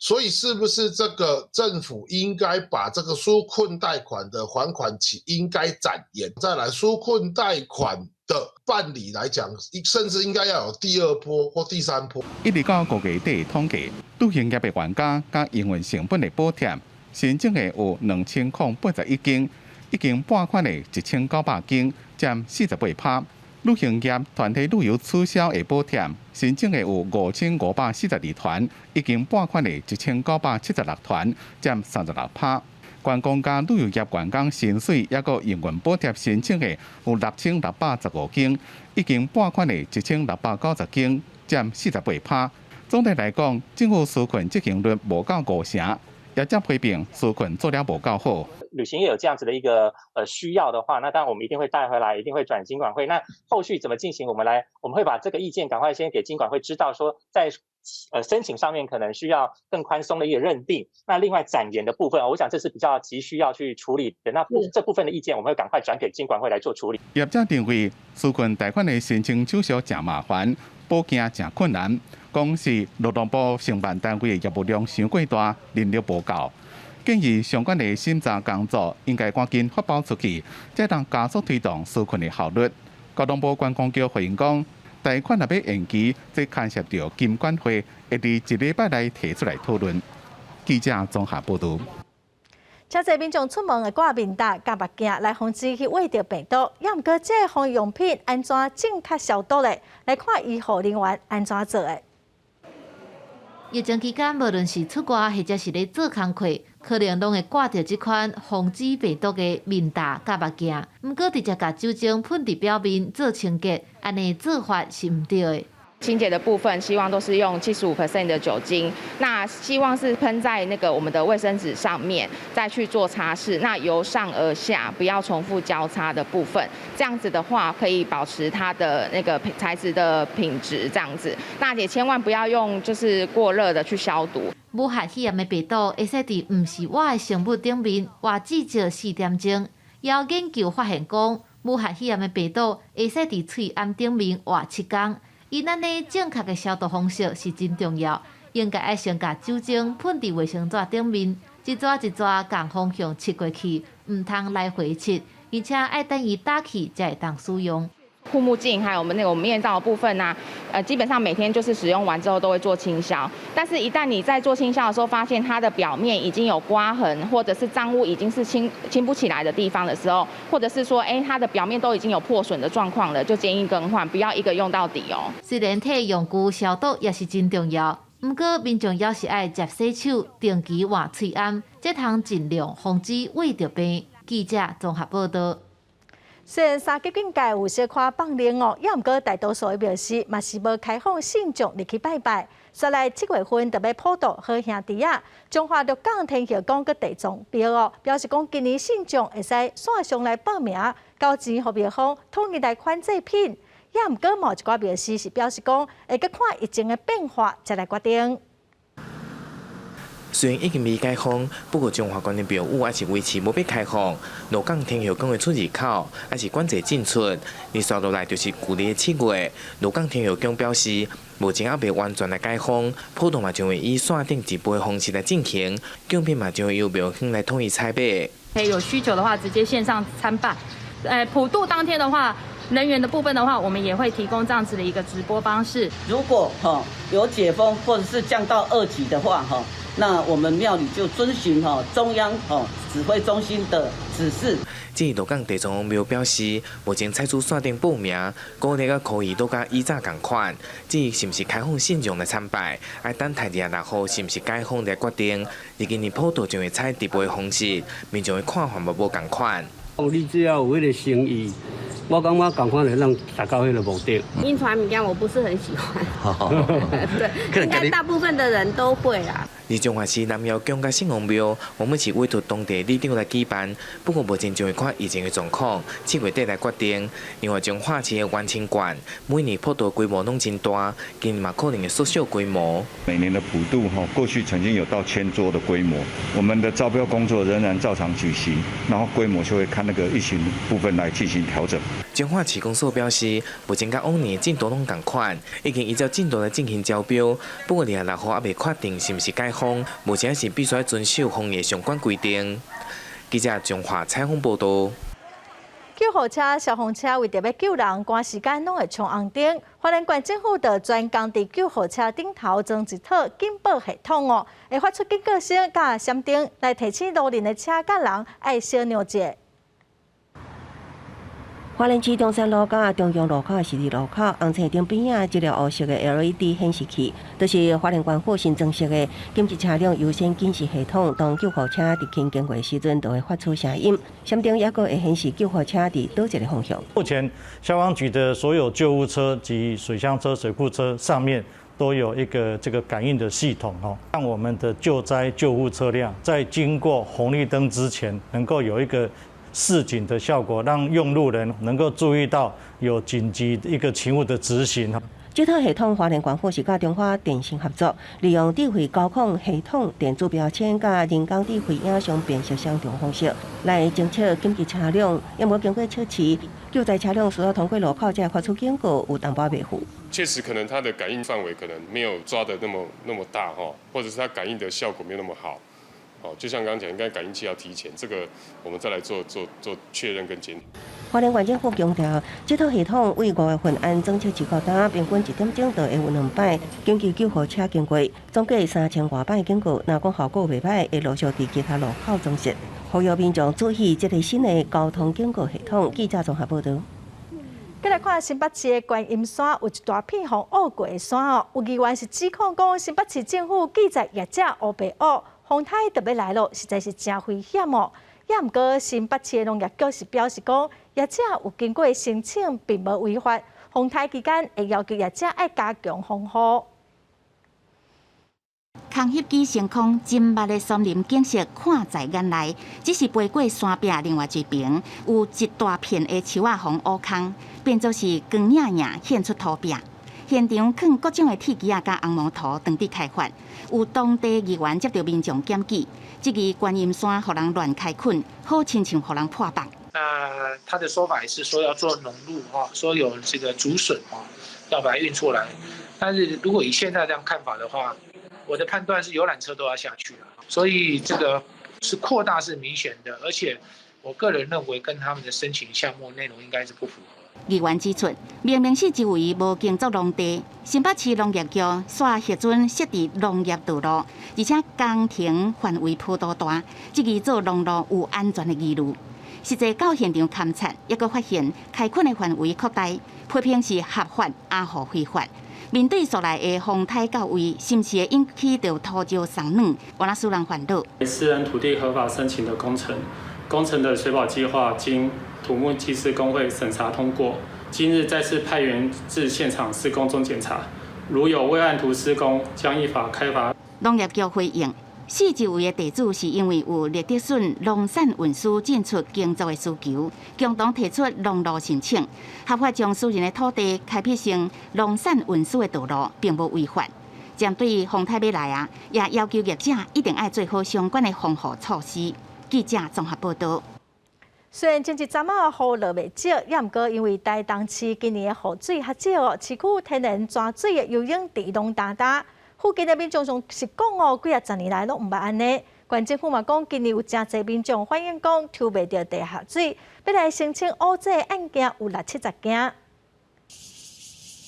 Speaker 22: 所以是不是這個政府應該把這個紓困貸款的還款期應該展延？再來紓困貸款的辦理來講，甚至應該要有第二波或第三波。
Speaker 10: 一直到5月底統計，旅行業的原價佮營運成本的補貼，申請的有2081間，已經撥款的1900間，佔48%。旅行業團體旅遊取消的補貼，申請的有5542團，已經撥款的1976團，佔36%。觀光佮旅遊業員工薪水抑閣營運補貼申請的有6615間，已經撥款的1690間，佔48%。總體來講，政府紓困執行率無夠5成，業者批評紓困做了無夠好。
Speaker 2: 旅行業有這樣子的一個需要的話，那當然我們一定會帶回來，一定會轉金管會。那後續怎麼進行，我們來，我們會把這個意見趕快先給金管會知道，說在申請上面可能需要更寬鬆的一個認定。那另外展延的部分，我想這是比較急需要去處理的。那這部分的意見，我們會趕快轉給金管會來做處理。
Speaker 10: 業者認為紓困貸款的申請手續誠麻煩，補件誠困難，講是勞動部承辦單位的業務量傷過大，人力無夠。建議相關的審查工作應該趕緊發包出去，才能加速推動紓困的效率。交通部觀光局回應講，貸款若欲延期，這牽涉著金管會會佇一禮拜內提出來討論。記者綜合報導。
Speaker 1: 誠濟民眾出門會掛面罩、佮目鏡來防止去搲著病毒。抑毋過，這个防疫用品按怎正確消毒咧？來看醫護人員按怎做的。
Speaker 4: 疫情期間，無論是出外或者是咧做工課，可能攏會掛著這款防止病毒的面罩佮目鏡。毋過，直接共酒精噴佇表面做清潔，按呢做法是毋對的。
Speaker 5: 清潔的部分，希望都是用75% 的酒精。那希望是噴在那個我們的衛生紙上面，再去做擦拭。那由上而下，不要重複交叉的部分。這樣子的話，可以保持它的那個材質的品質。這樣子，那也千萬不要用就是過熱的去消毒。
Speaker 4: 武漢肺炎的病毒會使佇毋是活的生物頂面活至少4點鐘。也有研究發現講，武漢肺炎的病毒會使佇喙罨頂面活7工。𪜶按呢正確的消毒方式是真重要，應該愛先共酒精噴佇衛生紙頂面，一撮一撮仝方向拭過去，毋通來回拭，而且愛等伊焦去才會當使用。
Speaker 5: 護目鏡還有我們那個面罩的部分呢，基本上每天就是使用完之後都會做清消。但是，一旦你在做清消的時候，發現它的表面已經有刮痕，或者是髒污已經是清清不起來的地方的時候，或者是說，它的表面都已經有破損的狀況了，就建議更換，不要一個用到底哦。
Speaker 4: 雖然替用具消毒也是真重要，毋過民眾猶是愛捷洗手，定期換喙罨，才通盡量防止崴著病。記者綜合報道。
Speaker 1: 雖然三級警戒有小可放寬哦，抑毋過大多數的廟寺嘛是無開放信眾入去拜拜。煞來7月份就欲普渡好兄弟仔，彰化鹿港天后宮佮地藏廟哦，表示講今年信眾會使線上來報名，交錢予廟方統一來款祭品。抑毋過某一寡廟寺是表示講會閣看疫情的變化，才來決定。
Speaker 23: 雖然已經未解封，不過彰化縣的廟宇還是維持無欲開放。鹿港天后宮的出入口還是管制進出。而紲落來就是舊年的7月，鹿港天后宮表示，目前猶未完全來解封，普渡嘛將會以線頂直播的方式來進行，貢品嘛將會由廟方來統一採買。
Speaker 24: 可以有需求的話，直接線上參拜。普渡當天的話，人員的部分的話，我們也會提供這樣子的一個直播方式。
Speaker 28: 如果有解封或者是降到2級的話，那我們廟裡就遵循中央指揮中心的指示。
Speaker 23: 至於鹿港地藏王廟表示，目前採取線頂報名，古曆佮科儀都佮以早仝款。至於是毋是開放信眾來參拜，愛等待26號是毋是解封來決定。而今年普渡將會採直播的方式，民眾的看法嘛無仝款。
Speaker 25: 你只要有彼個誠意，我感覺仝款會當達到彼個目的。
Speaker 26: 印傳物件我不是很喜歡，對，應該大部分的人都會啦。
Speaker 23: 而彰化市南瑤宮佮聖王廟，原本是委託當地里長來舉辦，不過目前將會看疫情的狀況，7月底來決定。另外，彰化市的元清觀每年普渡規模攏真大，今年嘛可能會縮小規模。
Speaker 3: 每年的普渡哈，過去曾經有到1000桌的規模，我們的招標工作仍然照常舉行，然後規模就會看那個疫情部分來進行調整。
Speaker 23: 彰化市公所表示，目前佮往年進度攏仝款，已經依照進度來進行招標，不過26號猶未確定是毋是解封。放，目前是必須遵守防疫相關規定。記者中華採訪報道。
Speaker 1: 救護車、消防車為著欲救人，趕時間攏會衝紅燈。花蓮縣政府就專工佇救護車頂頭裝一套警報系統哦，會發出警告聲佮閃燈，來提醒路鄰的車佮人愛小讓者。
Speaker 6: 花蓮市中山路佮中央路口的十字路口，紅青燈邊仔這個烏色的 LED 顯示器，就是花蓮縣府新增設的緊急車輛優先警示系統。當救護車佇經過的時陣，就會發出聲音，閃燈猶閣會顯示救護車佇佗一個方向。
Speaker 8: 目前消防局的所有救護車及水箱車、水庫車上面都有一個這個感應的系統哦，讓我們的救災救護車輛在經過紅綠燈之前，能夠有一個示警的效果，讓用路人能夠注意到有緊急一個勤務的執行。
Speaker 6: 這套系統，花蓮縣府是佮中華電信合作，利用智慧交控系統、電子標籤佮人工智慧影像辨識相同方式，來偵測緊急車輛。猶無經過測試，救災車輛需要通過路口才會發出警告，有淡薄袂赴。
Speaker 11: 確實，可能它的感應範圍可能沒有抓得那麼那麼大哈，或者是它感應的效果沒有那麼好。哦，就像剛剛講，應該感應器要提前，這個我們再來做做做確認跟檢。
Speaker 6: 花蓮縣政府強調，這套系統為五月份安裝測試到今，平均一點鐘就會有兩擺緊急救護車經過，總計三千外擺警告。若講效果袂䆀，會陸續佇其他路口裝設，呼籲民眾注意這個新的交通警告系統。記者綜合報道。
Speaker 1: 再來看新北市的觀音山，有一大片予挖過的山哦。有議員是指控講，新北市政府記載業者烏白挖，風颱就欲來囉，實在是誠危險哦。也毋過新北市的農業局是表示講，業者有經過申請，並無違法。風颱期間會要求業者愛加強防護。
Speaker 12: 空翕機升空，真密的松林景色看在眼內。只是飛過山壁另外一邊，有一大片的樹仔予挖空，變做是光影影顯出塗壁。現場囥各種的鐵枝仔佮紅毛塗當地開發，有當地議員接著民眾檢舉，質疑觀音山予人亂開墾，好親像予人破腹。
Speaker 13: 那他的說法也是說要做農路哈，說有這個竹筍啊，要把它運出來。但是如果以現在這樣看法的話，我的判斷是遊覽車都要下去了，所以這個是擴大是明顯的，而且我個人認為跟他們的申請項目內容應該是不符合。
Speaker 12: 議員指出，明明四周圍無耕作農地，新北市農業局煞核准設置農業道路，而且工程範圍頗多大，質疑做農路有安全的疑慮。實際到現場勘察，猶閣發現開墾的範圍擴大，批評是合法抑予非法。面對紲來的風颱到位，是毋是會引起著土石鬆軟，有哪使人煩惱？
Speaker 14: 私人土地合法申請的工程，工程的水保計劃經土木技師公會審查通過，今日再次派員至現場施工中檢查，如有未按圖施工，將依法開罰。
Speaker 12: 農業局回應，四周圍的地主是因為有獵德筍農產運輸進出耕作的需求，共同提出農路申請，合法將私人的土地開闢成農產運輸的道路，並無違法。針對風颱欲來啊，也要求業者一定愛做好相關的防護措施。記者綜合報道。
Speaker 1: 雖然前一陣仔雨落袂少，也毋過因為台東市今年的雨水較少哦，市區天然泉水的游泳池攏焦焦。附近的民眾總是講哦，幾仔十年來攏毋捌按呢。縣政府嘛講，今年有誠濟民眾反映講抽袂著地下水，欲來申請污水的案件有六七十件。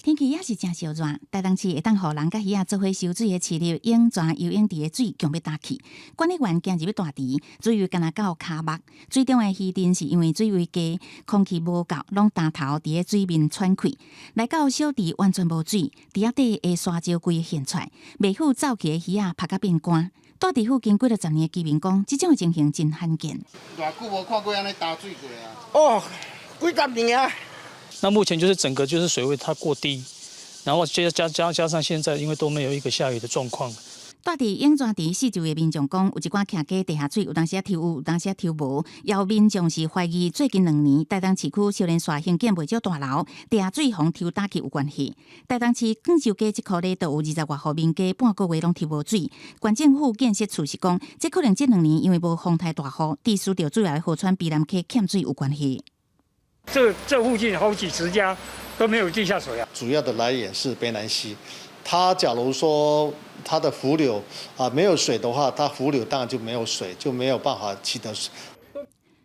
Speaker 12: 天氣也是誠燒熱，台東市會當予人佮魚仔做伙收水的市立湧泉游泳池的水強欲焦去。管理員行入去大池，水位敢若到跤目。水中的魚陣是因為水位低，空氣無夠，攏焦頭佇咧水面喘氣。來到小池完全無水，池仔底的沙石規現出來，袂赴走去的魚仔曝甲變乾。住佇附近幾若十年的居民講，這種的情形真罕見。
Speaker 15: 偌久無看過按呢焦水過啊！
Speaker 27: 哦，幾十年啊！
Speaker 29: 那目前就是整個就是水位它過低，然後加上現在因為都沒有一個下雨的狀況。
Speaker 12: 住佇湧泉池四周的民眾講，有一寡徛家地下水有當時抽有，有當時抽無。也有民眾是懷疑最近2年台東市區小連紲興建袂少大樓，地下水予抽焦去有關係。台東市廣州街這箍咧，就有20外戶民家半個月攏抽無水。縣政府建設處是講，這可能這兩年因為無風颱大雨，致使著主要的河川卑南溪欠水有關係。
Speaker 30: 這附近好幾十家都沒有地下水啊。
Speaker 31: 主要的來源是卑南溪，它假如說
Speaker 2: 它的伏流啊，沒有水的話，它伏流當然就沒有水，就沒有辦法取得水。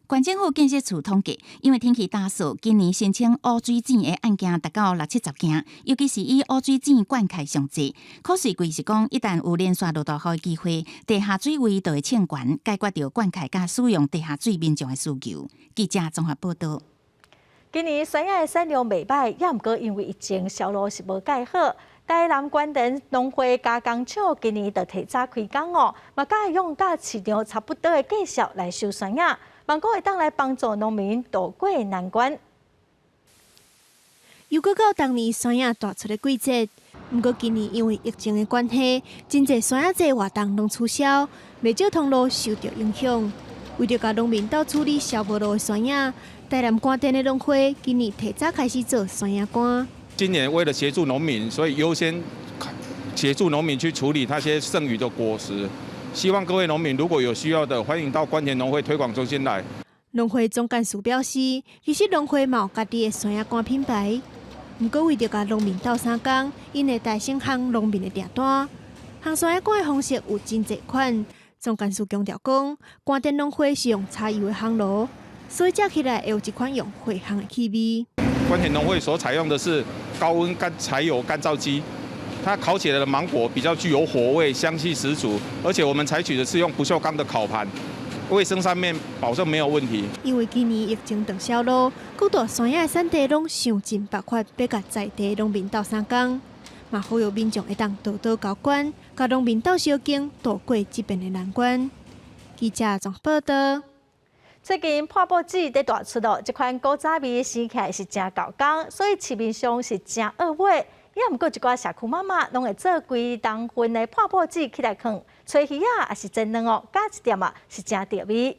Speaker 12: 縣政府建設處統計，因為天氣乾燥，今年申請污水井的案件達到六七十件，尤其是以污水井灌溉上濟。可水櫃是講，一旦有連續落大雨的機會，地下水位就會衝懸，解決著灌溉佮使用地下水民眾的需求。記者綜合報道。
Speaker 1: 今年酸葉的產量袂䆀，也毋過因為疫情銷路是無蓋好。台南關田農會加工廠今年就提早開工哦，嘛佮用佮市場差不多的價數來收酸葉，望講會當來幫助農民渡過難關。
Speaker 7: 又閣到當年酸葉大出的季節，毋過今年因為疫情的關係，真濟酸葉節活動攏取消，袂少通路受著影響。為著共農民鬥處理銷無路的酸葉，台南關田的農會今年提早開始做酸葉乾。
Speaker 9: 今年為了協助農民，所以優先協助農民去處理那些剩餘的果實。希望各位農民如果有需要的，歡迎到關田農會推廣中心來。
Speaker 7: 農會總幹事表示，其實農會嘛有家己的酸葉乾品牌，毋過為著共農民鬥相共，𪜶會代先烘農民的訂單。烘酸葉乾的方式有真濟款。總幹事強調講，關田農會是用柴油的烘爐，所以食起來會有一款用火烘的氣味。
Speaker 9: 關田農會所採用的是高溫乾柴油乾燥機，它烤起來的芒果比較具有火味，香氣十足。而且我們採取的是用不鏽鋼的烤盤，衛生上面保證沒有問題。
Speaker 7: 因為今年疫情斷銷路，各大酸葉的產地攏想盡辦法欲共在地農民鬥相共，嘛呼籲民眾會當多多交關，共農民鬥相共渡過這遍的難關。記者綜合報道。
Speaker 1: 最近破報紙佇大出咯，這款古早味生起來是誠厚工，所以市面上是誠惡買。也毋過一寡社區媽媽攏會做規冬份的破報紙起來囥，炊魚仔抑是煎卵哦，加一點啊是誠著味。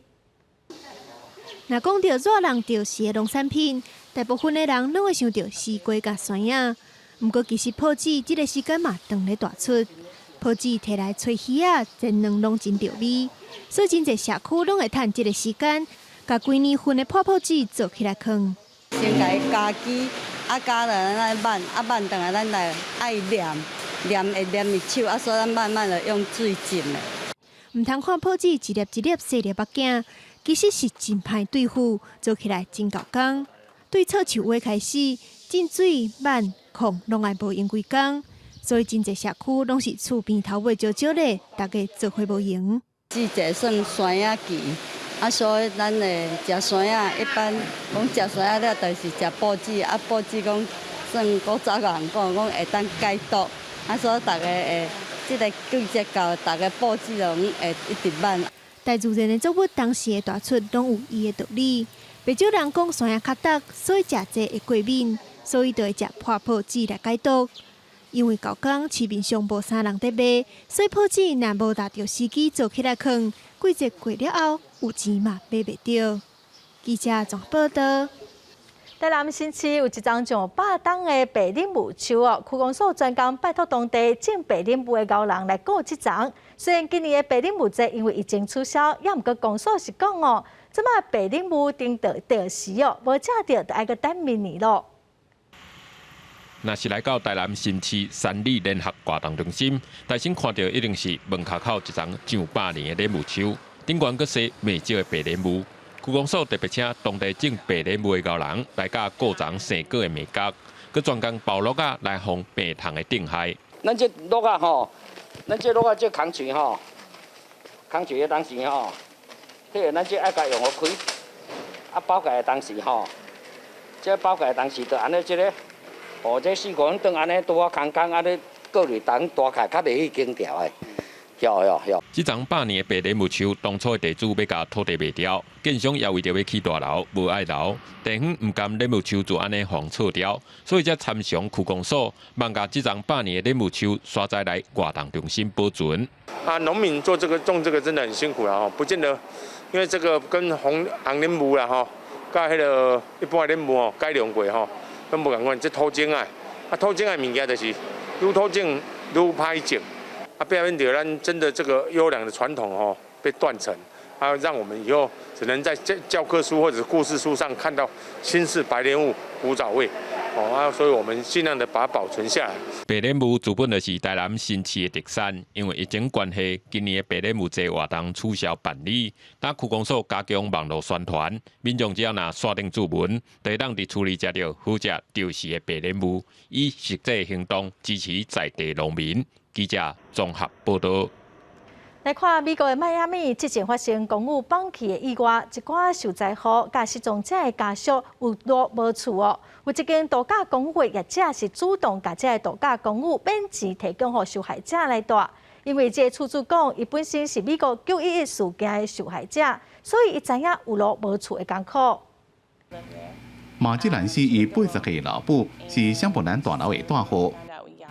Speaker 7: 若講著熱人著時的農產品，大部分的人攏會想著西瓜佮酸葉。毋過其實報紙這个時間嘛當咧大出，報紙提來炊魚仔、煎卵攏真著味，所以真濟社區攏會趁這个時間，共規年份的破報紙做起來囥。
Speaker 16: 先共伊加機，啊加了咱挽，啊挽轉來咱來愛黏，黏會黏佇手，啊所以咱慢慢的用水浸的。
Speaker 7: 毋通看報紙一粒一粒細粒仔囝，其實是真歹對付，做起來真厚工。對出樹尾開始，浸水、挽、炕，攏愛無閒規工，所以真濟社區攏是厝邊頭尾少少咧，大家做伙無閒。
Speaker 16: 季節算酸葉期，啊，所以咱會食酸葉，一般講食酸葉了，就是食報紙，啊，報紙講算古早個人講，講會當解毒，啊，所以逐家會這个季節到，逐家報紙就攏會一直挽。
Speaker 7: 大自然的作物當時會大出，攏有伊的道理。袂少人講酸葉較毒，所以食濟會過敏，所以就會食破報紙來解毒。因為舊工市面上無啥人佇賣，所以報紙若無抐著時機做起來囥，季節過了後有錢嘛買袂著。記者綜合報道。
Speaker 1: 台南新市有一叢上百冬的白臉母樹哦，區公所專工拜託當地種白臉母的高人來顧這叢。雖然今年的白臉母節因為疫情取消，也毋過公所是講哦，這擺白臉母頂著著時哦，無食著就愛閣等明年咯。
Speaker 17: 若是來到台南新市三里聯合活動中心，大先看著一定是門跤口一叢上百年的蓮霧樹，頂懸閣生袂少的白蓮霧。區公所特別請當地種白蓮霧的高人來佮顧叢生果的美角，閣專工包蒻仔來防病蟲的凍害。
Speaker 18: 咱這蒻仔吼，咱這蒻仔這空喙吼，空喙的當時吼，彼个咱這愛共用予開，啊包蓋的當時吼，這包蓋的當時就按呢這个。哦，這四個人當按呢拄仔空空按呢過濾當大開，較袂去經條的。曉曉曉。
Speaker 17: 這叢百年的白蓮木樹，當初的地主欲共土地賣掉，建商也為著欲起大樓，無愛留，地方毋甘蓮木樹就按呢予錯掉，所以才參詳區公所，望共這叢百年的蓮木樹徙栽來活動中心保存。
Speaker 19: 啊，農民做這個種這個真的很辛苦啦，吼，不見得，因為這個跟紅紅蓮霧啦，吼，佮彼个一般的蓮霧吼改良過吼。攏無仝款，這土種啊，啊土種的物件就是愈土種愈歹種，啊變變著咱真的這個優良的傳統吼被斷層，啊讓我們以後只能在教教科書或者故事書上看到新式白蓮霧古早味，哦啊，所以我們盡量的把它保存下來。
Speaker 17: 白蓮霧自本就是台南新市的特產，因為疫情關係，今年的白蓮霧節活動取消辦理。但區公所加強網路宣傳，民眾只要若線頂注文，就會當佇厝裡食著好食著時的白蓮霧，以實際行動支持在地農民。記者綜合報道。
Speaker 1: 來看美國的邁阿密，之前發生公寓崩去的意外，一寡受災戶佮失蹤者的家屬有路無厝哦。有一間度假公寓的業者是主動共這个度假公寓免錢提供予受害者來蹛，因為這个厝主講，伊本身是美國911事件的受害者，所以伊知影有路無厝的艱苦。
Speaker 4: 馬吉蘭是伊80歲老母，是香伯蘭大樓的住戶。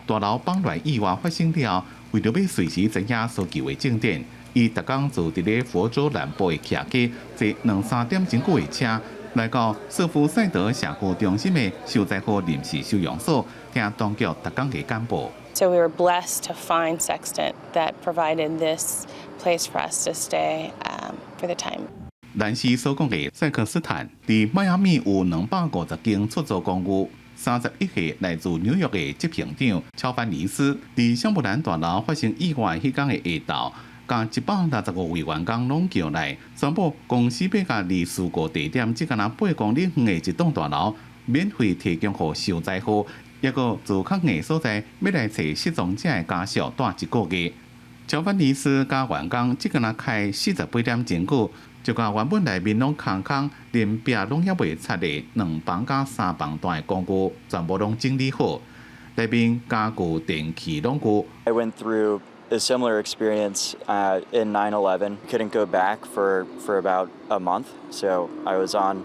Speaker 4: 大樓崩落意外發生了，為著欲隨時知影搜救的進展，伊逐工坐佇咧佛州南部的徛家，坐兩三點鐘久的車，來到瑟夫賽德社區中心的受災戶臨時收容所，聽當局逐工的簡報。
Speaker 5: So we were blessed to find Sextant that provided this place for us to stay for the time.
Speaker 4: 蘭西所講的塞克斯坦，佇邁阿密有250間出租公寓。31歲來自紐約的執行長喬凡尼斯，佇香布蘭大樓發生意外彼工的下晝，共165位員工攏叫來，宣布公司欲共離事故地點只干焦8公里遠的一棟大樓免費提供予受災戶，抑閣做較硬所在，欲來揣失蹤者的家屬蹛一個月。喬凡尼斯佮員工只干焦開48點鐘久，就共原本內面攏空空，連壁攏猶未拆的兩房佮三房大的公寓，全部攏整理好，內面家具、電器攏有。
Speaker 10: I went through a similar experience in 9/11. Couldn't go back for about a month, so I was on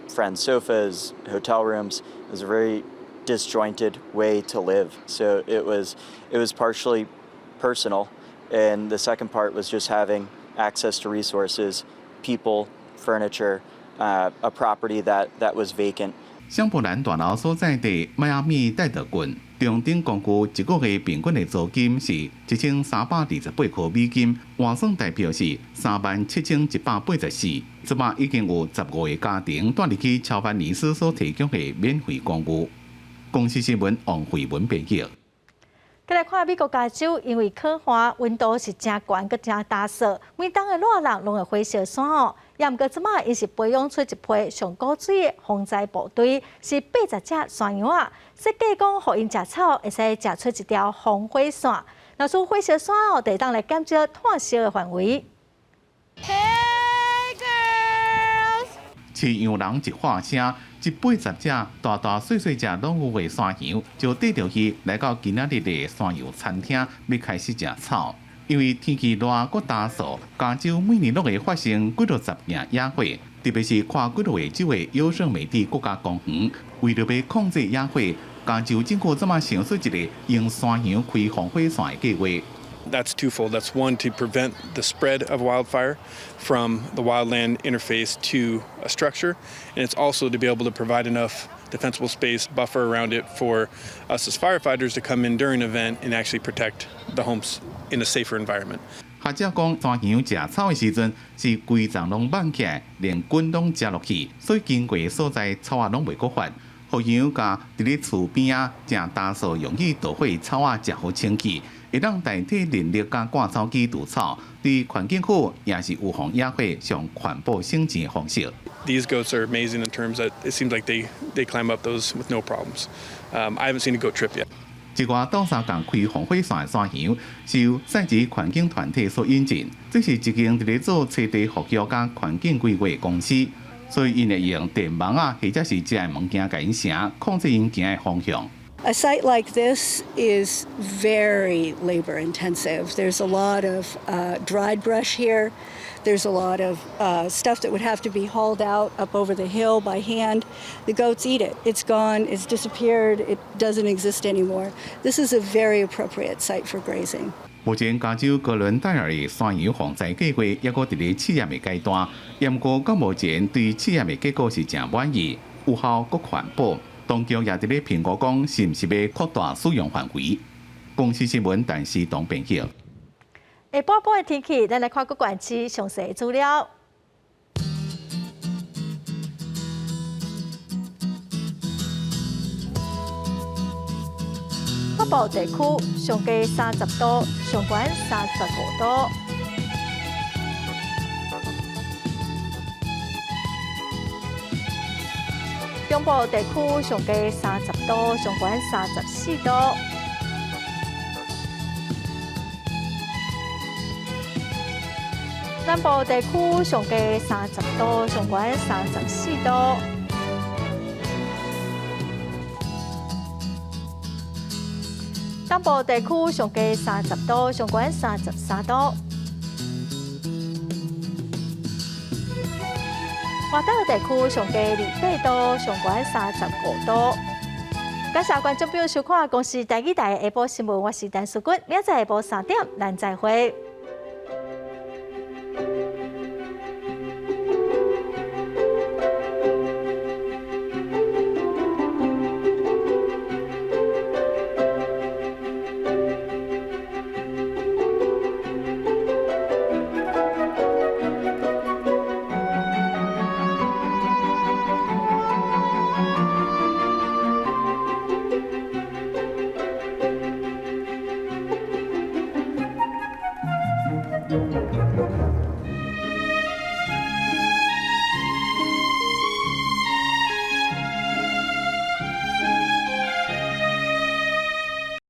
Speaker 10: friends' sofas, hotel rooms. It was a very disjointed way to live. So it was partially personal, and the second part was just having access to resources, people, furniture, a property that was vacant.
Speaker 4: 香布蘭大樓所在地邁阿密戴德郡中等公寓一個月平均的租金是1328塊美金，換算台幣是37,184。這擺已經有15個家庭蹛入去喬凡尼斯所提供的免費公寓。公視新聞王慧文編譯。
Speaker 1: 閣來看美國加州，因為洘旱，溫度是誠懸，閣誠焦燥，每冬的熱人攏會火燒山哦。也毋過這擺，𪜶是培養出一批上古水的防災部隊，是80隻山羊仔。設計講，予𪜶食草，會使食出一條防火線。若是火燒山哦，就會當來減少炭燒的範圍。
Speaker 5: Hey girls！
Speaker 4: 飼羊人一喊聲，這80隻大大細細隻攏有的山羊，就綴著去來到今仔日的山羊餐廳，欲開始食草。因為天氣熱閣焦燥，加州每年攏會發生幾落十件野火，特別是跨幾落個州的優勝美地國家公園，為著欲控制野火，加州政府這擺想出一個用山羊開防火線的計劃。
Speaker 20: That's twofold. That's one, to prevent the spread of wildfire from the wildland interface to a structure, and it's also to be able to provide enough defensible space buffer around it for us as firefighters to come in during an event and actually protect the homes in a safer environment.
Speaker 4: 學者講，山羊食草的時陣是規叢攏挽起來，連根攏食落去，所以經過的所在草仔攏袂閣發。予羊共佇咧厝邊仔誠焦燥容易著火的草仔食予清氣，會當代替人力佮割草機除草，對環境好，也是預防野火上環保省錢的方式。
Speaker 20: These goats are amazing in terms that it seems like they climb up those with no problems. I haven't seen a goat trip yet.
Speaker 4: 這個鬥相共開防火線的山羊，是由賽吉環境團體所引進，這是一間佇咧做棲地復育佮環境規劃的公司，所以𪜶會用電網仔或者是遮的物件共𪜶繩，控制𪜶行的方向。
Speaker 21: A site like this is very labor intensive. There's a lot of dried brush here. There's a lot of stuff that would have to be hauled out up over the hill by hand. The goats eat it. It's gone. It's disappeared. It doesn't exist anymore. This is a very appropriate site for grazing.
Speaker 4: 目前加州哥倫戴爾的山羊防災計劃猶閣佇咧試驗的階段，毋過到目前對試驗的結果是誠滿意，有效閣環保。當局也佇咧評估講，是毋是欲擴大使用範圍。公視新聞陳思東編譯。
Speaker 1: 下晡晡的天氣，咱來看各縣市詳細資料。部地區上低30度，上懸35度。中部地區上低30度，上懸34度。南部地區上低30度，上懸34度。東部地區上低30度，上懸33度。外島地區上低28度，上懸35度。感謝觀眾朋友收看《公視台語台》下晡新聞，我是陳淑君，明仔載下晡3點，咱再會。